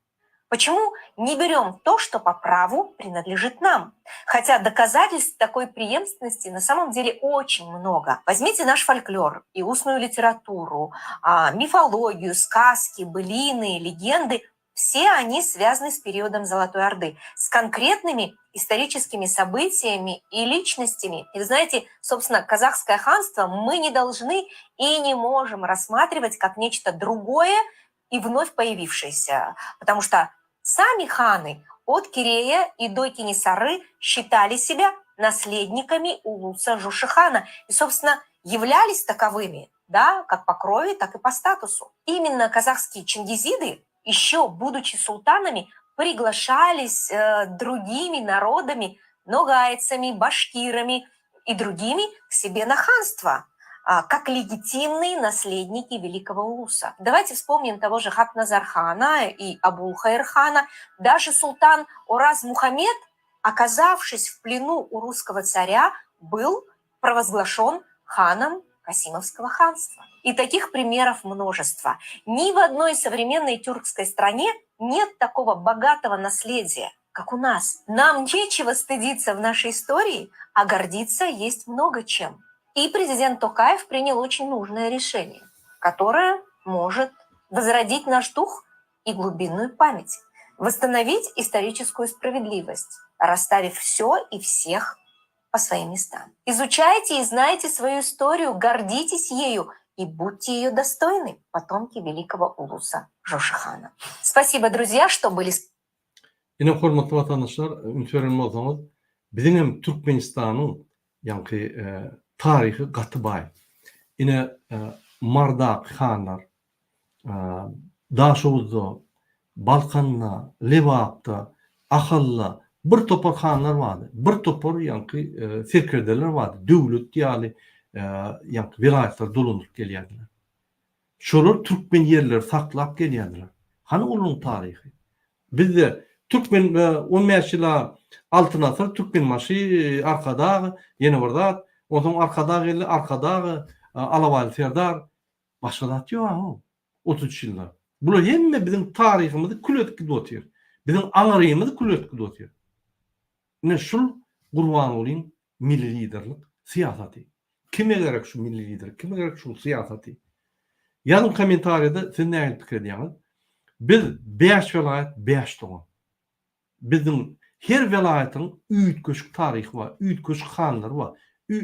Почему не берем то, что по праву принадлежит нам? Хотя доказательств такой преемственности на самом деле очень много. Возьмите наш фольклор и устную литературу, а, мифологию, сказки, былины, легенды. Все они связаны с периодом Золотой Орды, с конкретными историческими событиями и личностями. И вы знаете, собственно, казахское ханство мы не должны и не можем рассматривать как нечто другое и вновь появившееся, потому что Сами ханы от Кирея и до Кенесары считали себя наследниками Улуса Жушихана и, собственно, являлись таковыми, да, как по крови, так и по статусу. Именно казахские чингизиды, еще будучи султанами, приглашались э, другими народами, ногайцами, башкирами и другими к себе на ханство – а, как легитимные наследники Великого Улуса. Давайте вспомним того же Хакназархана и Абулхайрхана. Даже султан Ораз Мухаммед, оказавшись в плену у русского царя, был провозглашен ханом Касимовского ханства. И таких примеров множество. Ни в одной современной тюркской стране нет такого богатого наследия, как у нас. Нам нечего стыдиться в нашей истории, а гордиться есть много чем. И президент Токаев принял очень нужное решение, которое может возродить наш дух и глубинную память, восстановить историческую справедливость, расставив все и всех по своим местам. Изучайте и знайте свою историю, гордитесь ею и будьте ее достойны, потомки великого Улуса Жошихана. Спасибо, друзья, что были с Ine hormatly watandaşlar, üns beren bolsaňyz, biziň hem Türkmenistanyň Ýaňky taryhy gaty baý. Ine Mardaky hanlar, Daşoguzda, Balkanda, Lebapda, Ahalda bir topar hanlar bardy. Bir topar ýaňky serkerdeler bardy. Döwlet ýaly ýaňky welaýatlary dolandyryp gelýärdiler. Şolar türkmen ýerleri saklap gelýärdiler. Hany olaryň taryhy? Bizde türkmen on bäş ýyla Altyn asyr, Türkmenbaşy, Arkadag, ýene bir zat. Onsoň Arkadag geldi, Arkadag, Alabaýly Serdar. Başga zat ýok how. 33 ýylda. Bular hemme biziň taryhymyzy kül edip gidip otyr. Biziň aňrymyzy kül edip gidip otyr. Ine şul Gurbangulyň milli liderlik syýasaty. Kime gerek şu milli lider, kime gerek şu syýasaty? Ýazyň kommentariýada siz nähili pikir edýäňiz? Biz bäş welaýat bäş dogan. Biziň her welaýatyň üýtgeşik taryhy bar, üýtgeşik hanlary bar.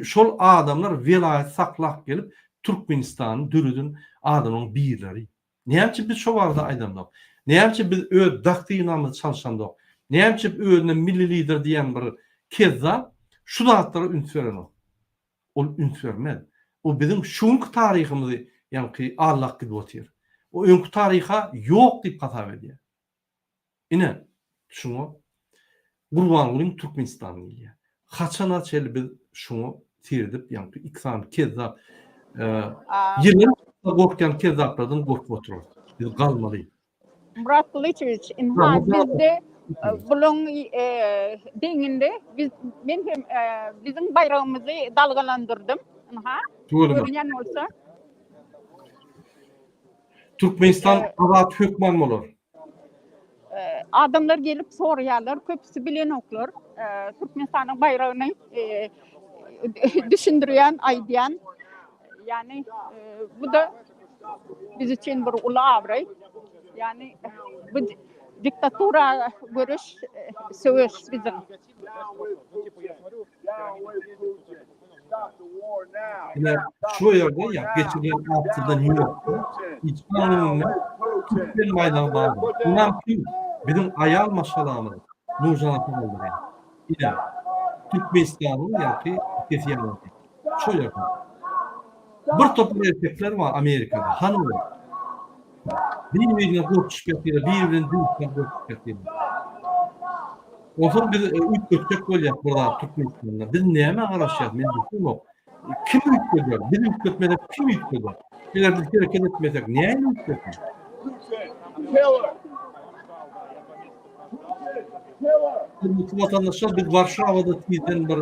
Şol adamlar welaýat saklap gelip Türkmenistany döreden adamlaryň birleri. Näme üçin biz şo barada aýdamzok? Näme üçin biz öz doktrinamyzy çalşamzok? Näme üçin özüne milli lider diýen bir kezzap şu zatlara üns berenok? Ol üns bermez. O biziň şu günki taryhymyzy ýaňky allak gidip otyr. O öňki taryha ýok diýip hasap edýär. Ine, şuňa Gurbangulyň Türkmenistany diýilýär. Haçana çenli biz şuňa seredip, ýaňky iki sany kezzap, ýylan gorkýan kezzaplardan gorkup oturarys. Biz galmaly. Murat Gylyçowiç, ynha bizde bulaň deňinde biz men hem biziň baýragymyzy dalgalandyrdym. Ynha, görünýän bolsa. Türkmenistan azat hökman bolar. Adamlar gelip soraýarlar, köpüsi bilenoklar. Türkmenistanyň baýragyny düşündirýän, aýdýan. Ýagny bu-da biz üçin bir uly abraý. Ýagny bu diktatura göreş, söweş biziň. Ine, şu ýerde ýa geçirilen aksiýada Nýu-Ýorkda içiň öňünde türkmen baýdagy bardy. Munam kim? Biziň aýal maşgalamyz Nurjan apa galdyrýar. Ine, Türkmenistanyň ýaňky sesi ýaňlandy. Şo ýerde. Bir topar erkekler bar Amerikada, hany olar? Bir-birine gorkuşyp ýatyrlar, bir-birini döwüşmän gorkuşyp ýatyrlar. Onsoň biz üýtgetjek bolýas bir zat Türkmenistanda. Biz nämä garaşýas, men düşünemok. Kim üýtgeder? Biz üýtgetmesek kim üýtgeder? Eger biz hereket etmesek näme üýtgesin? Hormatly watandaşlar, biz Warşawada tizden bir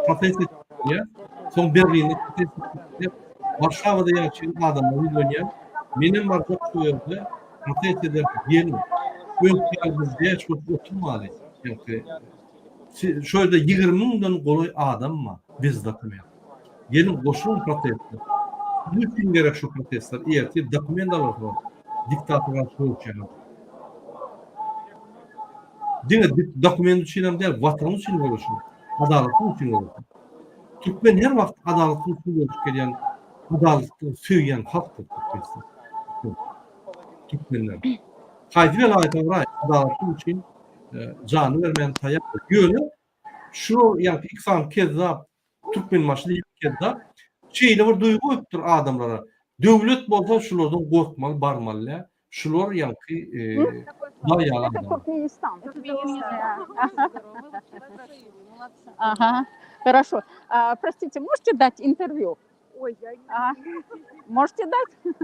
protest etýär. Soň Berlinde protest etýär. Warşawada ýaşaýan adamlar ýüzlenýär. Menem barjak şu ýerde protest ederis geliň. Öňki ýaly biz bäş bolup oturmaly. Ýagny şu ýerde 20 müňden golaý adam bar bez dokument. Geliň goşulyň proteste. Siz üçin gerek şu protestler. Ertir dokument alarsyňyz. Diktatora garşy göreşýäňiz. Diňe dokument üçin hem däl, watan üçin göreşiň. Adalatlyk üçin göreşiň. Türkmen her wagt adalatlyk üçin göreşip gelýän, adalatlygy söýýän halkdyr Türkmenistan. Türkmenler. Haýsy welaýata baraý, adalatlyk üçin janyny bermäne taýýardyr. Ýöne şu ýaňky iki sany kezzap Türkmenbaşy diýen kezzap şeýle bir duýgy goýupdyr adamlara. Döwlet bolsa şulardan gorkmaly, barmaly däl. Şular ýaňky Hudaý ýaly Это adamlar. Туркменистан. Ага, хорошо. А, простите, можете дать интервью? Ой, я не А, можете дать?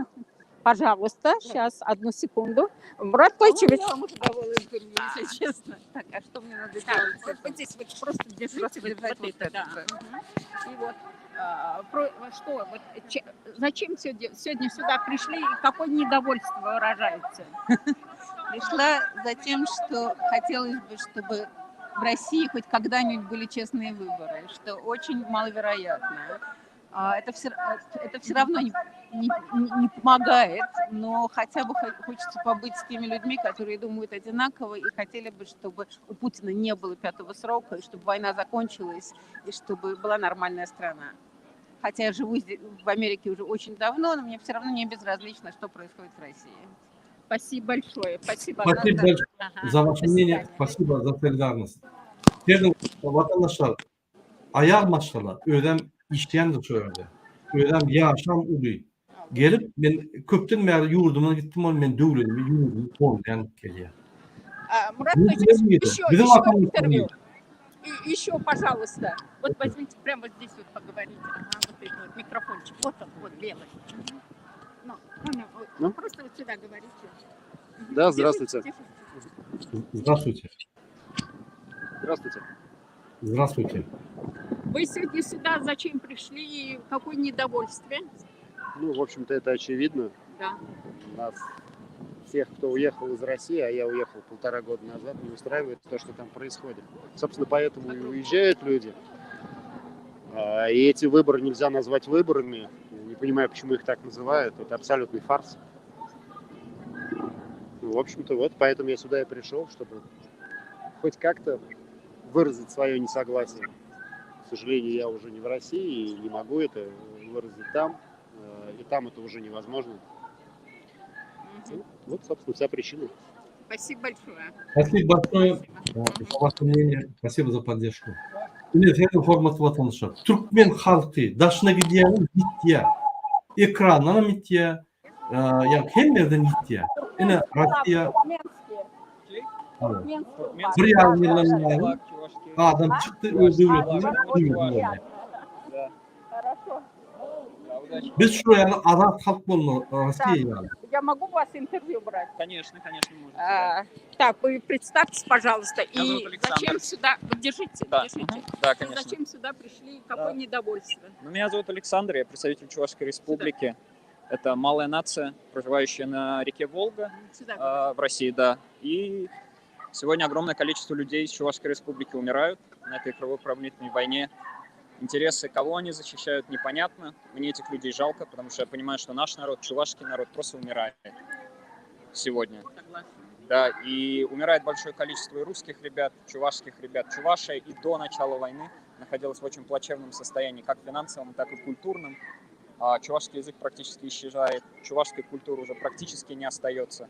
Пожалуйста, сейчас, одну секунду. Мурат По-моему, Койчевич. я вам уже давала интервью, если честно. Так, а что мне надо Так, делать с вот, этим? вот здесь вот просто держите Просто вот, держать вот вот это, это, да. да. Мгм. И вот, а, про, что, вот, че, зачем сегодня, сегодня сюда пришли и какое недовольство выражаете? Пришла за тем, что хотелось бы, чтобы в России хоть когда-нибудь были честные выборы, что очень маловероятно. А, Это все, это все равно не, не, не помогает, но хотя бы хо- хочется побыть с теми людьми, которые думают одинаково и хотели бы, чтобы у Путина не было пятого срока, и чтобы война закончилась, и чтобы была нормальная страна. Хотя я живу здесь, в Америке уже очень давно, но мне все равно не безразлично, что происходит в России. Спасибо большое. Спасибо. Спасибо большое Ага, за ваше до мнение, свидания. спасибо за солидарность. Serediň, watandaşlar, aýal maşgala özem işleýändir şu ýerde. Özem ýaşam uly. Gelip men köpden bäri ýurduma gitdim ol men döwletimi ýurdumy goldaýan gelýär. А, Мурат Biziň Койчевич, nirede? еще, Biziň еще watanymyz интервью. nirede? И еще, пожалуйста. Вот возьмите прямо здесь вот поговорите. Ага, вот этот вот микрофончик. Вот он, вот белый. Мгм. Ну, ну, ну, вот Ну? просто вот сюда говорите. Мгм. Да, Держите, здравствуйте. держите. Здравствуйте. Здравствуйте. Здравствуйте. Вы сегодня сюда зачем пришли и какое недовольствие? Ну, в общем-то, это очевидно. Да. Нас всех, кто уехал из России, а я уехал полтора года назад, не устраивает то, что там происходит. Собственно, поэтому и уезжают люди. А, И эти выборы нельзя назвать выборами. Я не понимаю, почему их так называют. Это абсолютный фарс. Ну, в общем-то, вот поэтому я сюда и пришел, чтобы хоть как-то выразить свое несогласие. К сожалению, я уже не в России и не могу это выразить там. Э, И там это уже невозможно. Ну, вот, собственно, вся причина. Спасибо большое. Спасибо большое Спасибо. за ваше мнение. Спасибо за поддержку. Ine seniň hormatly watandaşlar. Türkmen halky daşyna gidýänem ýitýär. Ekrandanam ýitýär. Ýa hemme ýerden ýitýär. Ine Russiýa Туркменские. Туркменские. bir ýarym ýyldan bäri adam çykdy öz döwletine döwletine boldy. Хорошо. Biz şu ýaly azat halk bolmaly Russiýa ýaly. Я могу у вас интервью брать? Конечно, конечно, можете. А, так, вы представьтесь, пожалуйста, Меня зовут и Александр. зачем сюда... Вот держите, Да, держите. мгм. Да, И конечно. зачем сюда пришли, какое Да. недовольство? Ну, меня зовут Александр, я представитель Чувашской Республики. Это малая нация, проживающая на реке Волга Сюда а, в России, да. И сегодня огромное количество людей из Чувашской Республики умирают на этой кровопролитной войне. Интересы, кого они защищают, непонятно. Мне этих людей жалко, потому что я понимаю, что наш народ, чувашский народ, просто умирает сегодня. Согласна. Да, и умирает большое количество и русских ребят, чувашских ребят. Чувашия и до начала войны находилась в очень плачевном состоянии, как финансовом, так и культурном. А, чувашский язык практически исчезает, чувашской культуры уже практически не остается.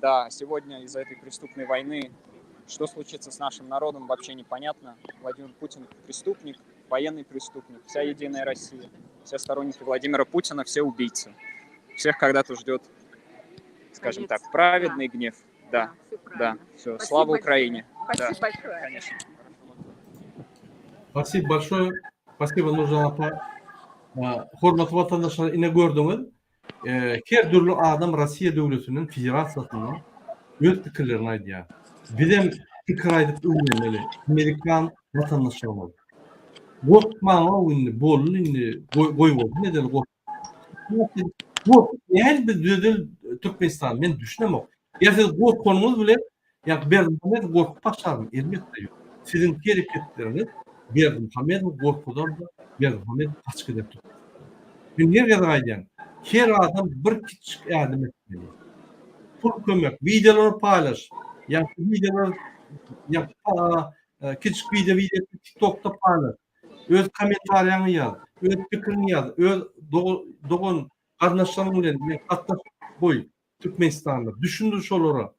Да, сегодня из-за этой преступной войны, что случится с нашим народом, вообще непонятно. Владимир Путин преступник. военный преступник, вся Единая Россия, все сторонники Владимира Путина, все убийцы. Всех когда-то ждет, скажем Конец. так, праведный гнев. Да, всё да, правильно. все. Спасибо Слава большое. Украине. Спасибо Да, большое. Конечно. Spasibo bolşoýe. Spasibo Nurjan apa. Hormatly watandaşlar ine gördüňiz. Her dürli adam Rossiýa döwletiniň federasiýasynda öz pikirlerini aýdýar. Bizem pikir aýdyp öwrenmeli. Amerikan watandaşlarymyz. Gorkmaň indi boldy indi goýbolsun edeli gork. Gorkup nähili biz düzedeli Türkmenistany men düşünemok. Ýa siz gorkanyňyz bilen ýa Berdimuhamedow gorkup başlarmy? Elbetde ýok. Siziň hereketleriňiz Berdimuhamedowy gorkuzar-da Berdimuhamedow gaçyp gider Türkmenistandan. Men her gezek aýdýan, her adam bir kiçijik ädim ätmeli. Pul kömek, wideolary paýlaş, ýa wideolary ýa kiçijik wideo wideo TikTokda paýlaş. Öz kommentariýaňy ýaz, öz pikiriňi ýaz, öz dogan garyndaşlaryň bilen gatnaşyk goý Türkmenistanda. Düşündir şolara.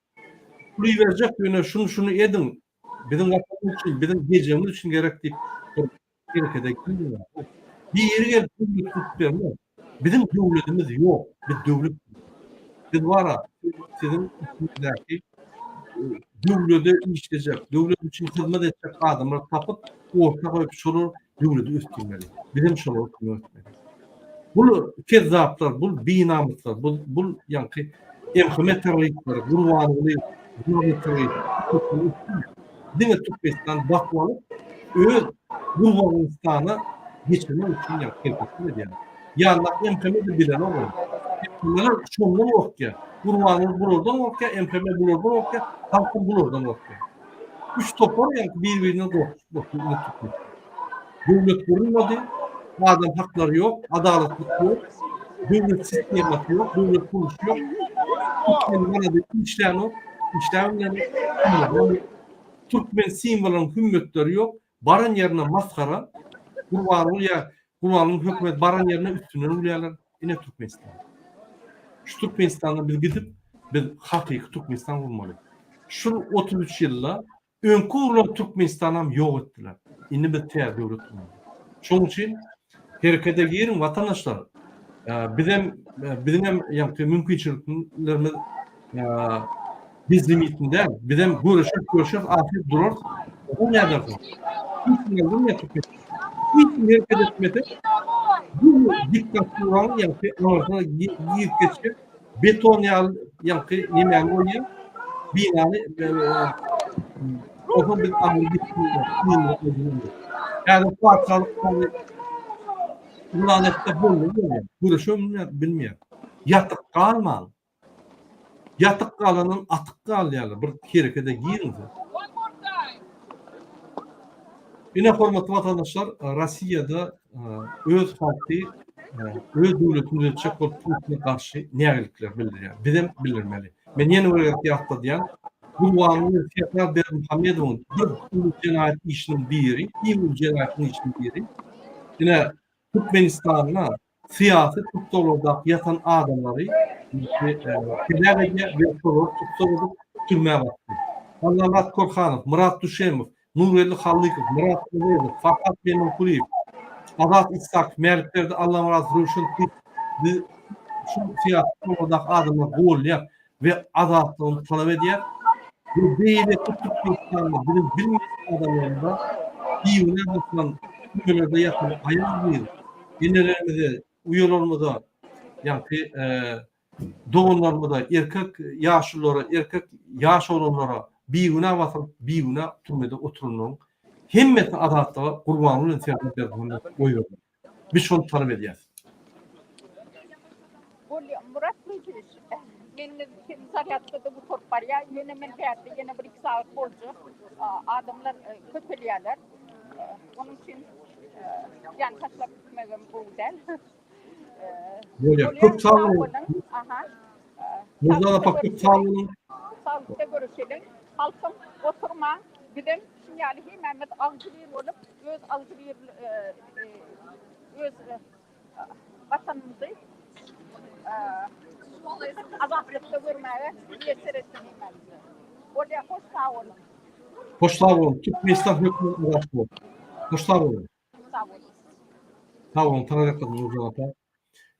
Pul iberjek ýöne şuny şuny ediň. Biziň watanymyz üçin, biziň geljegimiz üçin gerek diýip bir herekete girmeýär. Biri gelip döwlet gurup bermez. Biziň döwletimiz ýok. Biz döwlet Biz bara siziň içiňizdäki döwlede işlejek, döwlet üçin hyzmat etjek adamlary tapyp, orta goýup şolar döwleti ösdürmeli. Bizem şolara kömek etmeli. Bul kezzaplar, bul binamyslar, bul bul ýaňky MHM terroristleri, Gurbanguly terrorist, diňe Türkmenistan basyp alyp, öz Gurbangulyystana geçirmek üçin ýaňky hereketler edýär. Ýanyndaky MHM-de bilenok ony. MHM-ler şondan gorkýar. Gurbanguly bulardan gorkýar, MHM bulardan gorkýar, halkam bulardan gorkýar. Üç topar ýaňky bir-birinden gorkuşyp otyr indi Türkmenistan. Döwlet gurulmady, adam haklary ýok, adalatlyk ýok, döwlet sistemasy ýok, döwlet gurluşy ýok. Türkmen manady işlänok, işläp Türkmen simwolynyň hümmetleri ýok. Baran ýerine masgara. Gurbanguly ýa Gurbangulyň hökümeti baran ýerine üstünden gülýärler. Ine Türkmenistan. Şu Türkmenistanda biz gidip, biz hakyky Türkmenistan gurmaly. Şu 33 ýylda öňki gurlan Türkmenistanam ýok etdiler. Indi biz täze döwlet gurmaly. Şonuň üçin herekete giriň watandaşlar. Bizem biziňem ýaňky mümkinçiliklerimiz bezlimitli däl. Bizem göreşip göreşip ahyr durarys. O nädersiň? Hiç kim ýok Hiç kim hereket etmese bu diktaturanyň ýaňky aňyrsyna girip geçip beton ýaly ýaňky nemäni goýýar binany onsoň biz aňry gitdik. Häzir patyşalyk yglan etse boldy bolýar. Göreşem bilmeýär. Ýatyp galmaň. Ýatyp galandan atyp galýarlar. Bir herekete giriň siz. Ine hormatly watandaşlar, Rossiýada öz halky öz döwletini düzetjek bolup Putine garşy nägilikler bildirýär. Bizem bildirmeli. Men ýene bir gezek ýatladýan, Gurbanguly Serdar Berdimuhamedowyň bir uly jenaýat işiniň biri, iň uly jenaýatyň işiniň biri. Ine Türkmenistanda syýasy tussaglardaky ýatan adamlary heläk edýär we şolary tussag edip türmä basdy. Allamyrat Korhanow, Myrat Düşemow, Nurgeldi Hallykow, Myrat Öwezow, Farhat Memankulyýew, Azat Isakow, Mälikberdi Allamyradow, Röwşen Gyz biz şu syýasy tussaglardaky adamlary goldaýar we azatlygyny talap edýär we beýleki Türkmenistanda biziň bilmeýän adamlarymyza bigünä basylan türmelerde ýatan aýal-gyz enelerimize, uýalarymyza, ýaňky doganlarymyza, erkek ýaşululara, erkek ýaş oglanlara bigünä basylyp, bigünä türmede oturanlaryň hemmesini azatlyga Gurbanguly bilen Serdar Berdimuhamedow goýbermeli. Biz şony talap edýäris. Bolýa, Murat Gylyjowiç, meniň hem zarýadka-da gutaryp barýar. Ýöne men bärde ýene bir-iki sagat boljak. Adamlar köpelýärler. Onuň üçin ýany taşlap gitmegem gowy däl. Bolýa, köp sag boluň. Aha. Nurjan apa köp sag boluň. Saglykda görüşeliň. Halkym oturmaň. Bizem şuň ýaly hemmämiz agzybir bolup, öz agzybir öz Watanymyzy azatlykda görmäge miýesser etsin hemmämize. Bolýar, hoş sag boluň. Hoş sag boluň. Türkmenistan hökman azat bolar. Hoş sag boluň. Sag. Sag boluň, taňryýalkasyn Nurjan apa.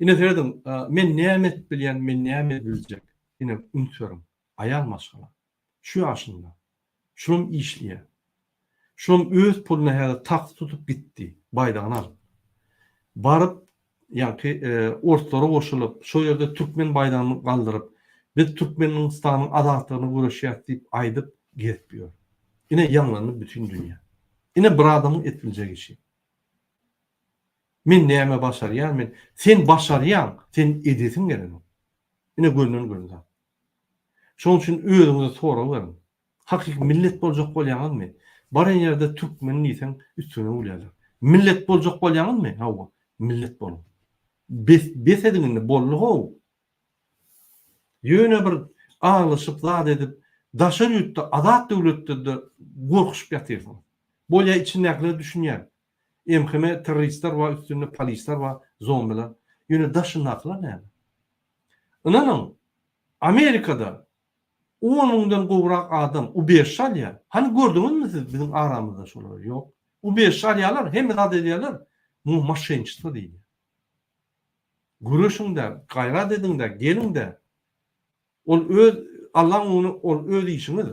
Ine serediň, men näme edip bilýän, men näme biljek. Ine üns beriň. Aýal maşgala. Şu ýaşynda. Şulam işleýär. Şulam öz puluna häzir taksi tutup gitdi, baýdagyny alyp. Baryp, ýaňky orslara goşulyp, şo ýerde türkmen baýdagyny galdyryp, biz Türkmenistanyň azatlygyna göreşýäs diýip aýdyp gezip ýör. Ine ýaňlandy bütin dünýä. Ine bir adamyň et biljek işi. Men näme başarýan men? Sen başarýaň, sen edesiň gelenok. Ine gönden göni zat. Şonuň üçin özüňize sorag beriň. Hakyky millet boljak bolýaňyzmy? Baran ýerde türkmen diýseň üstüňe gülýärler. Millet boljak bolýaňyzmy? Hawa, millet boluň. Bes, bes ediň indi, boldy how. Ýöne bir aglaşyp zat edip, daşary ýurtda, azat döwletde-de gorkuşyp ýatyrsyňyz. Bolýa içindäkiler düşünýär. MHM terroristler bar üstünde, polisler bar, zombiler. Ýöne daşyndakylar näme? Ynanyň, Amerikada On müňden gowrak adam ubežşe alýar. Hany gördüňizmi siz biziň aramyzda şolary? Ýok. Ubežşe alýarlar, hemme zat edýärler. Muňa moşenniçestvo diýilýär. Göreşiň-dä, gaýrat ediň-dä, geliň-dä. Ol öz Allaň öňünde ol öz işiňiz.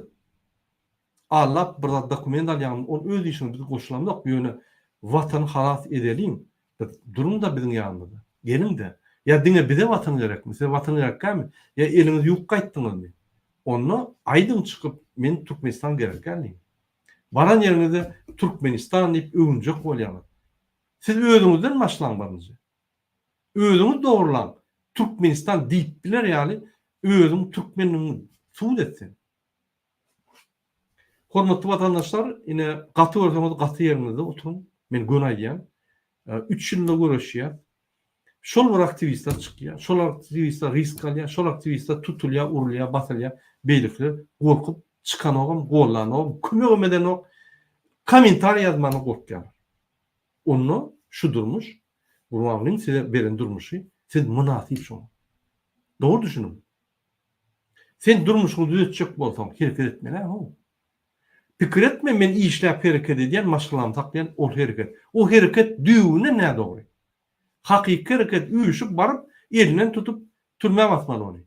Allap bir zat dokument alýaňmy, ol öz işiňiz biz goşulamzok, ýöne watany halas edeliň. Biz duruň-da biziň ýanymyzda. Geliň-de. Ýa diňe bize watan gerekmi? Size watan gerekkämi? Ýa eliňizi ýuwup gaýtdyňyzmy? Onda aýdyň çykyp, men Türkmenistan gerekgäl diýiň. Baran ýeriňizde Türkmenistan diýip öwünjek bolýaňyz. Siz özüňizden başlaň birinji. Özüňiz dogrulaň. Türkmenistan diýip biler ýaly özüň türkmenligiňi subut et sen. Hormatly watandaşlar, ine gaty görseňiz gaty ýeriňizde oturyň. Men göni aýdýan. Üç ýylda göreşýär. Şol bir aktiwistler çykýar. Şol aktiwistler risk alýar. Şol aktiwistler tutulýar, urulýar, basylýar. Beýlekiler gorkup çykanogam, gollanogam, kömegem edenok. Kommentariý ýazmana gorkýarlar. Onda şu durmuş Gurbangulyň size beren durmuşy, siz mynasyp şoňa. Dogry düşüniň. Sen durmuşyňy düzetjek bolsaň hereket etmeli how. Pikir etme men işläp hereket edýän maşgalamy saklaýan ol hereket. O hereket düýbünden nädogry. Hakyky hereket üýşüp baryp elinden tutup türmä basmaly ony.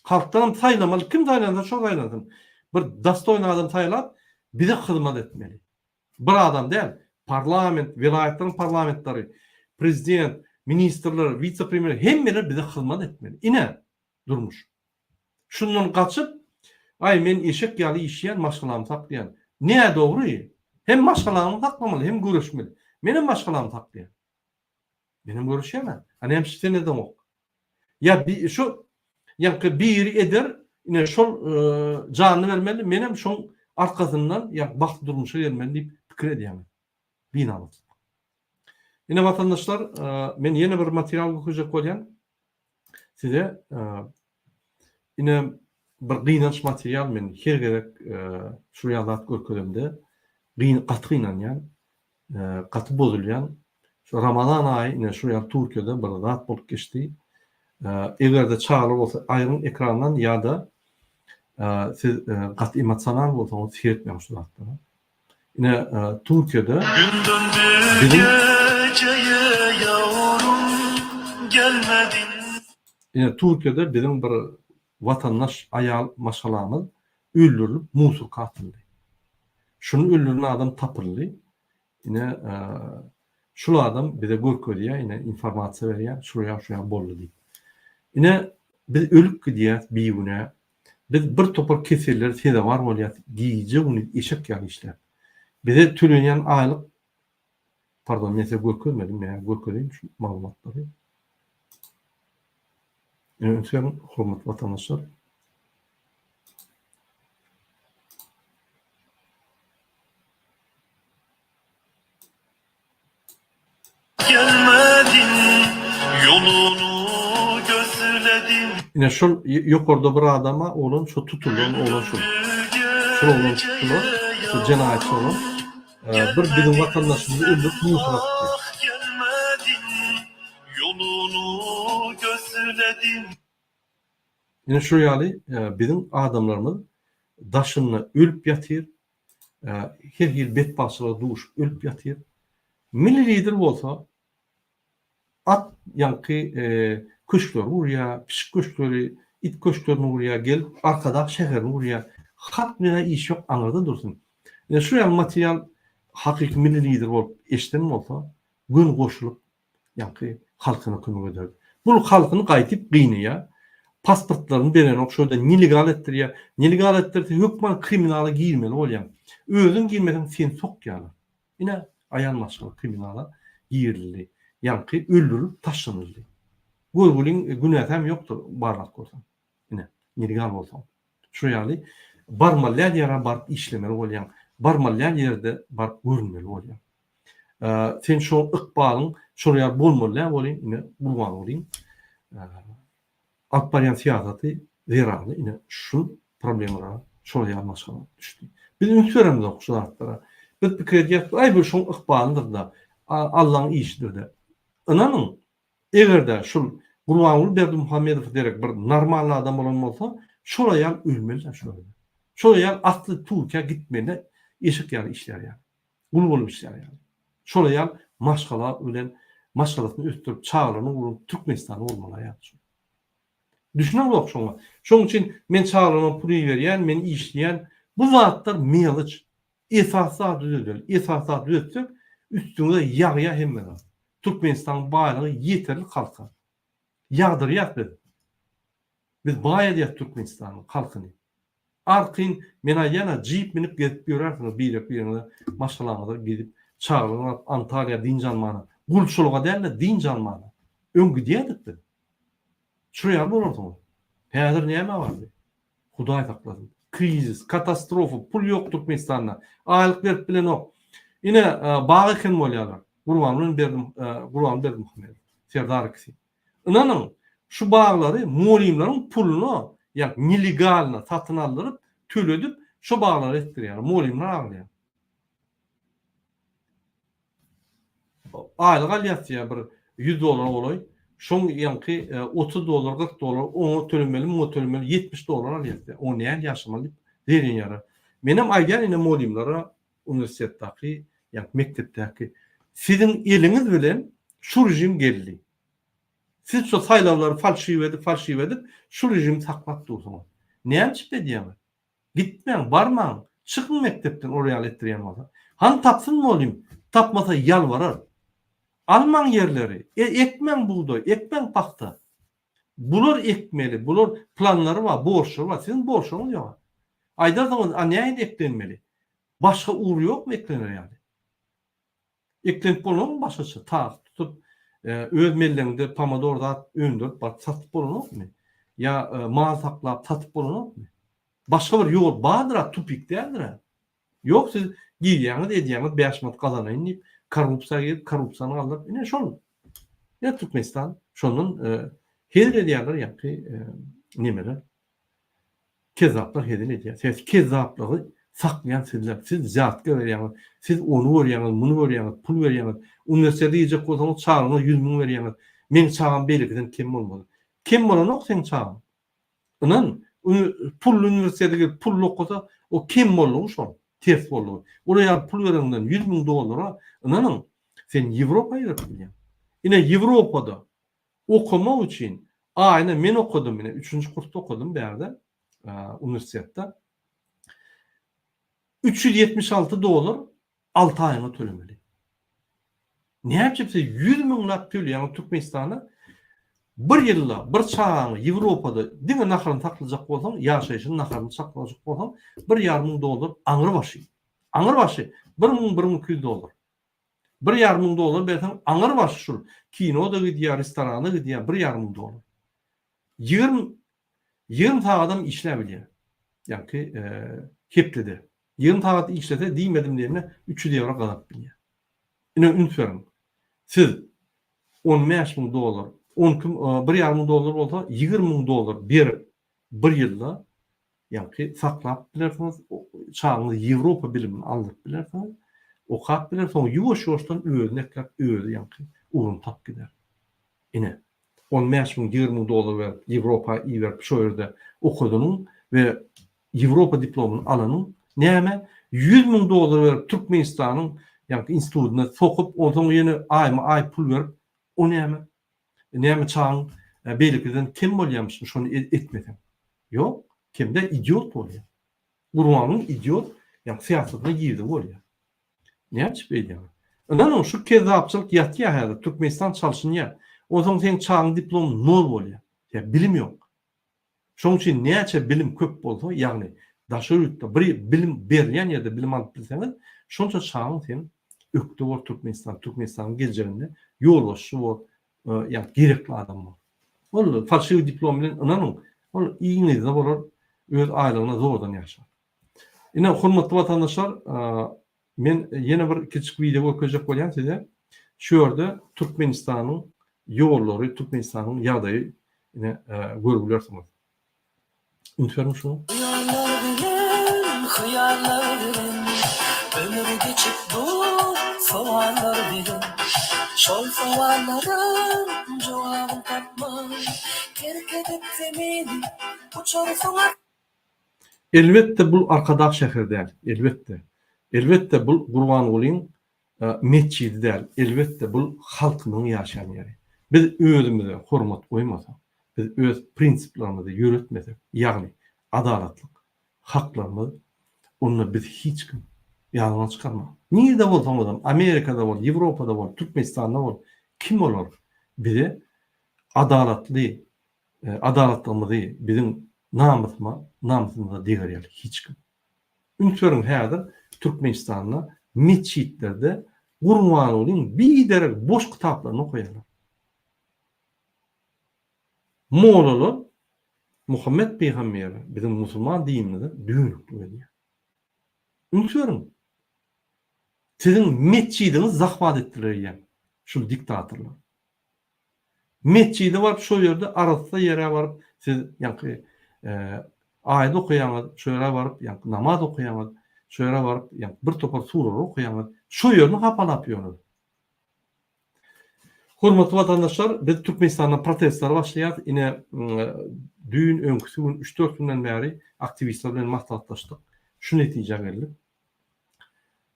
Halkdanam saýlamaly kim saýlansa şo saýlansyn. Bir dostoýny adam saýlap bize hyzmat etmeli. Bir adam däl, parlament, welaýatlaryň parlamentleri, prezident, ministrler, wise-premýer hemmeler bize hyzmat etmeli. Ine, durmuş. Şundan gaçyp, aý men eşek ýaly işleýän, maşgalamy saklaýan. Nädogry. Hem maşgalaňy saklamaly, hem göreşmeli. Menem maşgalamy saklaýan. Menem göreşýän-ä. A näme üçin sen edeňok? Ýa bi şu ýaňky biri eder, ine şol janyny bermeli, menem şoň arkasyndan ýa bagtly durmuşa gelmeli diýip pikir edýäňiz. Binamyslyk. Ine watandaşlar, men ýene bir material görkezjek bolýan. Size ine bir gynanç material men her gezek şu ýaly zat görkezemde gaty gynanýan. Gaty bozulýan. Şu Ramazan aýy ine şu ýaly Türkiýede bir zat bolup geçdi. Eger-de çagalar bolsa aýryň ekrandan ýa-da siz gaty emosional bolsaňyz seretmäň şu zatlara. Ine Türkiýede biziň Ine Türkiýede biziň bir watandaş aýal maşgalamyz öldürilip musurka atyldy. Şuny öldüren adam tapyldy. Ine şul adam bize görkezýär, ine informasiýa berýär, şurýa şurýa boldy diýip. Ine biz ölüp gidýäs bigünä. Biz bir topar kesellere sezewar bolýas gije gündiz eşek ýaly işläp. Bize tölenýän aýlyk pardon men size görkezmedim, men görkezeýin şu maglumatlary. Ine üns beriň hormatly watandaşlar. Ine şol ýokarda bir adama oglan şo tutulan oglan şol. Şol oglan tutdular. Şu jenaýatçy oglan. Bir biziň watandaşymyzy öldürip musyr atdy. Ine şu ýaly biziň adamlarymyz daşynda ölüp ýatyr. Her hili betbagtçylyga duşup ölüp ýatyr. Milli lider bolsa at ýaňky köşkleri gurýar, pişik köşkleri, it köşklerini gurýar, gelip Arkadag şäherini gurýar. Halk bilen-ä işi ýok, aňyrda dursun. Ine şu ýaly material hakyky milli lider bolup eşiden bolsa, göni goşulyp ýaňky halkyna kömek ederdi. Bul halkyny gaýtyp gynaýar, pasportlaryny berenok, şo ýerde nelegal etdirýär. Nelegal etdirse hökman kriminala girmeli bolýaň. Özüň girmeseň seni sokýarlar. Ine, aýal maşgala kriminala girildi. Ýaňky öldürilip taşlanyldy. Görgüliň günäsäm ýokdur barlap görseň. Ine, nelegal bolsaň. Şu ýaly barmaly däl ýere baryp işlemeli bolýaň. Barmaly däl ýerde baryp görünmeli bolýaň. Sen şo ykbalyň şol ýaly bolmaly däl welin ine Gurbangulyň alyp barýan syýasaty zerarly ine şu problemalara şol ýaly maşgala düşdi. Biz üns beremzok şu zatlara. Biz pikir edýäs aý bu şoň ykbalydyr-da, Allaň işidir-de. Ynanyň, eger-de şul Gurbanguly Berdimuhamedowa derek bir normalny adam bolan bolsa, şol aýal ölmeli-dä şol ýerde. Şol aýal asly Türkiýä gitmeli eşek ýaly işlär ýaly. Gul bolup işlär ýaly. Şol aýal maşgala bilen maşgalasyny ösdürip, çagalaryny urup Türkmenistanda bolmaly aýal şol. Düşüneňzok şoňa. Şoň üçin men çagalaryma pul iberýän, men işleýän. Bu zatlar meloç. Esasy zady düzedeli. Esasy zady düzetsek, üstüňize ýagýar hemme zat. Türkmenistanyň baýlygy ýeterlik halka. Ýagdyrýas biz. Biz baý edýäs Türkmenistanyň halkyny. Arkaýyn men aýdýan-a jip minip gezip ýörärsiňiz birek biriňize maşgalaňyza gidip çagalaryňyzy alyp Antalýa dynç almana. Gulçulyga däl-de dynç almana. Öň gidýärdik biz. Şo ýaly bolarsyňyz. Häzir näme bardy? Hudaý saklasyn. Krizis, katastrofa, pul ýok Türkmenistanda. Aýlyk berip bilenok. Ine, bag eken bolýarlar. Gurbanguly Berdi, Gurbanguly Berdimuhamedow, Serdar ikisi. Ynanyň, şu baglary mugallymlaryň puluna, ýagny nelegalno satyn aldyryp, töledip, şo baglary etdirýärler. Mugallymlar aglaýar. Aýlyk alýas diýýär bir 100 dollara golaý. Şoň ýaňky 30 dollar, 40 dollar oňa tölemeli, muňa tölemeli, 70 dollar alýas diýýär. Oňa nähili ýaşamaly diýip zeýrenýärler. Menem aýdýan ine mugallymlara uniwersitetdäki, ýagny mekdepdäki siziň eliňiz bilen şu režim geldi. Siz şu saýlawlary falşiw edip, falşiw edip şu režimi saklap dursuňyz. Näme üçin edýäňiz? Gitmäň, barmaň, çykyň mekdepden ol ýaly etdirýän bolsa. Hany tapsyn mugallym, tapmasa ýalbarar. Almaň ýerleri, e, ekmäň bugdaý, ekmäň pagta. Bular ekmeli, bular planlary bar, borçlary bar. Siziň borçlaryňyz ýok. Aýdarsyňyz, a nähili eklenmeli? Başga ugur ýokmy eklener ýaly? Eklenip bolanokmy başgaça? Tagt tutup, öz mellegiňde pomidor zat öndürip baryp satyp bolanokmy? Ýa mal saklap satyp bolanokmy? Başga bir ýol bardyr-a, tupik däldir-ä. Ýok siz girýäňiz, edýäňiz 5 manat gazanaýyn diýip, korrupsiýa girip, korrupsiýany galdyryp, ine şol. Ine Türkmenistan şondan hezil edýärler ýaňky nemeler. Kezzaplar hezil edýär. Sebäbi kezzaplygy saklaýan sizler. Siz wzýatka berýäňiz, siz ony görýäňiz, muny görýäňiz, pul berýäňiz. Uniwersitete girjek bolsaňyz çagaňyza 100 müň berýäňiz. Meň çagam beýlekiden kem bolmaly. Kem bolanok seň çagaň. Ynan, pully uniwersitete girip pully okasa, o kem boldugy şol, ters boldugy. Olar ýaly pul bereňden 100 müň dollara, ynanyň, sen Ýewropa girip bilýäň. Ine Ýewropada okamak üçin aýyna men okadym ine üçünji kursda okadym bärde uniwersitetde. 376 dollar 6 aýyňa tölemeli. Näçe siz 100 müňläp töleýäňiz Türkmenistana bir ýylda bir çagaňy Ýewropada diňe naharyny saklajak bolsaň, ýaşaýşyny naharyny saklajak bolsaň, bir ýarym müň dollar aňry başy. Aňry başy 1000 1200 dollar. Bir ýarym müň dollar berseň aňry başy şul kino-da gidýär, restorana gidýär, bir ýarym müň dollar. 20 20 sagadam işläp bilýär. Ýaňky hepdede. 20 sagat işlese diýmedim diýende 300 ýewro gazanyp bilýär. Ine üns beriň. Siz 15 müň dollar, 12 bir ýarym müň dollar bolsa 20 müň dollar berip bir ýylda Ýaňky saklap bilersiňiz, çagaňyzy Ýewropa bilimini aldyryp bilersiňiz, okap biler, soň ýuwaş-ýuwaşdan özüni ekläp, özi ýaňky ugruny tapyp gider. Ine, on bäş müň, 20 müň dollar berip, Ýewropa iberip, şo ýerde okadanyň we Ýewropa diplomyny alanyň näme? 100 müň dollar berip, Türkmenistanyň. ýaňky institutyna sokup, onsoň ýene aýma-aý pul berip, o näme? Näme çagaň beýlekiden kem bolýamyşmy şony etmeseň? Ýok, kem däl, idiot bolýar. Gurbanyň idiot ýaňky syýasatyna girdi bolýar. Näçe beýdýäň? Ynanyň şu kezzapçylyk ýatýar häzir, Türkmenistan çalşynýar. Onsoň seň çagaň diplomy nol bolýar. Sebäbi bilim ýok. Şonuň üçin näçe bilim köp bolsa, ýagny daşary ýurtda bir bilim berilýän ýerde bilim alyp bilseňiz, şonça çagaň seň ökde bor Türkmenistan, Türkmenistanyň geljeginde ýolbaşçy bor, ýagny gerekli adam bor. Ol falşiwiý diplom bilen ynanyň, ol iň yzda bolar, öz aýlygyna zordan ýaşar. Ine, hormatly watandaşlar, men ýene bir kiçijik wideo görkezjek bolýan size. Şu ýerde Türkmenistanyň ýollary, Türkmenistanyň ýagdaýy ine görüp bilersiňiz. Üns beriň şuňa. Hyýallar bilen, hyýallar bilen, Ömür geçip dur sowallar bilen. Şol sowallaryň jogabyn tapman, Terk edip zemini uçarsyň. Elbetde bul Arkadag şäheri däl, elbetde. Elbetde bul Gurbangulyň metjidi däl, elbetde bul halkymyzyň ýaşaýan ýeri. Biz özümize hormat goýmasak, biz öz prinsiplerimizi ýöretmesek, ýagny adalatlyk, haklarymyz, onda biz hiç kim. Ýadyňdan çykarma. Nirde bolsaňyzam, Amerikada bol, Ýewropada bol, Türkmenistanda bol, kim olar bize adalatly Adalatlygymyzy biziň namysyma, namysymyza deger ýaly hiç kim. Üns beriň häzir Türkmenistanda metjitlerde Gurbangulyň biderek boş kitaplaryny okaýarlar. Mollalar Muhammet pygambere biziň musulman dinimize dönüklik edýär. Üns beriň. Siziň metjidiňizi zahwat etdiler eýýäm şul diktatorlar. Metjide baryp şo ýerde arassa ýere baryp siz ýaňky aýat okaýaňyz, şo ýere baryp ýaňky namaz okaýaňyz, şo ýere baryp ýaňky bir topar suralary okaýaňyz, şo ýerini hapalap ýörler. Hormatly watandaşlar, biz Türkmenistanda protestler başlaýarys. Ine düýn, öňküsi gün, üç-dört günden bäri aktiwistler bilen maslahatlaşdyk. Şu netijä geldik.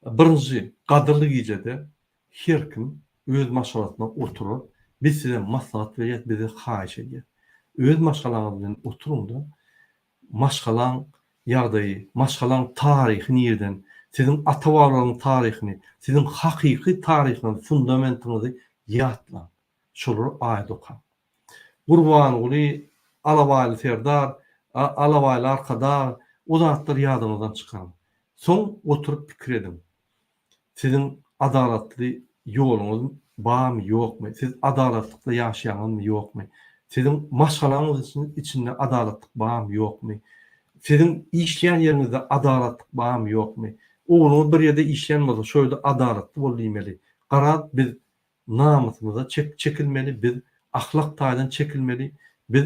Birinji gadyrly gijede her kim öz maşgalasyna oturar, biz size maslahat berýäs, bize haýyş edýäs. Öz maşgalaňyz bilen oturyňda, maşgalaň ýagdaýy, maşgalaň taryhy nirden, siziň ata-babalaryň taryhyny, siziň hakyky taryhyňyzy, fundamentiňizi ýatlaň. Şolary aýat okaň. Gurbanguly, Alabaýly Serdar, Alabaýly Arkadag, o zatlary ýadyňyzdan çykaryň. Soň oturyp pikir ediň. Siziň adalatly ýoluňyz barmy, ýokmy? Siz adalatlykda ýaşaýaňyzmy, ýokmy? Siziň maşgalaňyz içinde adalatlyk barmy, ýokmy? Siziň işleýän ýeriňizde adalatlyk barmy, ýokmy? Ogluňyz bir ýerde işleýän bolsa, şo ýerde adalatly bol diýmeli. Garaz, biz namysymyza çek çekilmeli, biz ahlak taýdan çekilmeli, biz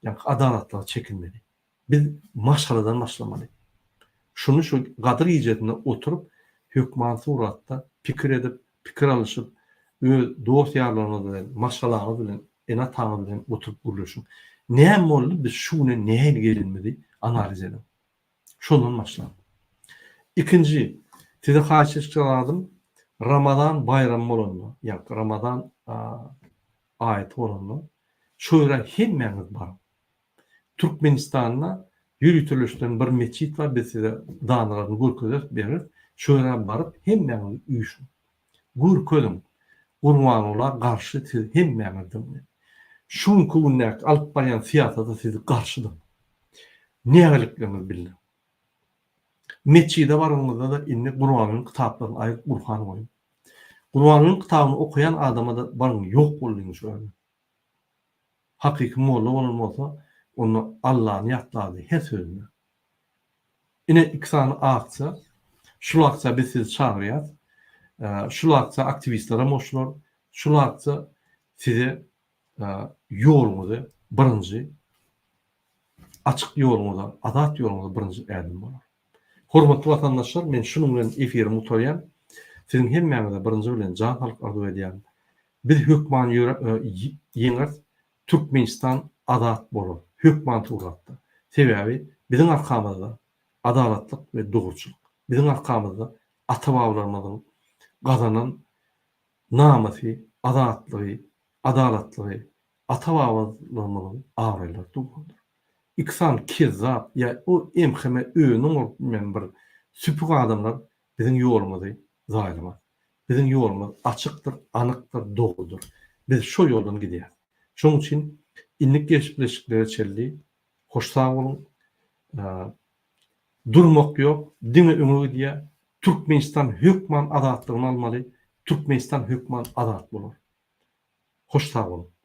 ýaňky adalatlyga çekilmeli. Biz maşgaladan başlamaly. Şuny şu Gadyr gijesinde oturyp hökman suratda pikir edip, pikir alyşyp, öz dost-ýarlaryňyz bilen, maşgalaňyz bilen, ene-ataňyz bilen oturyp gürleşiň. Näme boldy, biz şu güne nähili gelenimizi analiz ediň. Şondan başlaň. Ikinji, size haýyş etjek zadym, Ramazan baýramy bolanda, ýagny Ramazan aýaty bolanda, şo ýere hemmäňiz baryň. Türkmenistanda ýöriteleşdirilen bir metjit bar, biz size danalaryny görkezeris, bereris. Şo ýere baryp hemmäňiz üýşüň. Görkeziň, Gurbangula garşy siz hemmäňiz diňle. Şu günki gündäki alyp barýan syýasata siz garşydyň. Nägilikligiňizi bildiriň. Metjide baranyňyzda-da indi Guranyň kitaplaryny aýryp Gurhan goýuň. Guranyň kitabyny okaýan adama-da baryň ýok bol diýiň şu ýerde. Hakyky molla bolan bolsa, onda Allany ýatlardy her sözünde. Ine iki sany aksiýa. Şul aksiýa biz sizi çagyrýas. Şul aksiýa aktiwistlerem goşular. Şul aksiýa size ýoluňyzy birinji açyk ýoluňyza, azat ýoluňyza birinji ädim bolar. Hormatly watandaşlar, men şunuň bilen efirimi gutarýan. Siziň hemmäňize birinji bilen jan saglyk arzuw edýärin. Biz hökman ýeňeris, Türkmenistan azat bolar, hökman suratda. Sebäbi biziň arkamyzda adalatlyk we dogruçylyk. Biziň arkamyzda ata-babalarymyzyň. gazanan namysy, azatlygy, adalatlygy ata-babalarymyzyň abraýlary durandyr. Iki sany kezzap ýa o MHM özüniň bolup bilmän bir süpük adamlar biziň ýolumyzy zaýalamaz. Biziň ýolumyz açykdyr, anykdyr, dogrudyr. Biz şo ýoldan gidýäs. Şonuň üçin indiki gepleşiklere çenli hoş sag boluň. Durmak ýok, diňe öňe gidýär. Türkmenistan hökman azatlygyny almaly, Türkmenistan hökman azat bolar. Hoş sag boluň.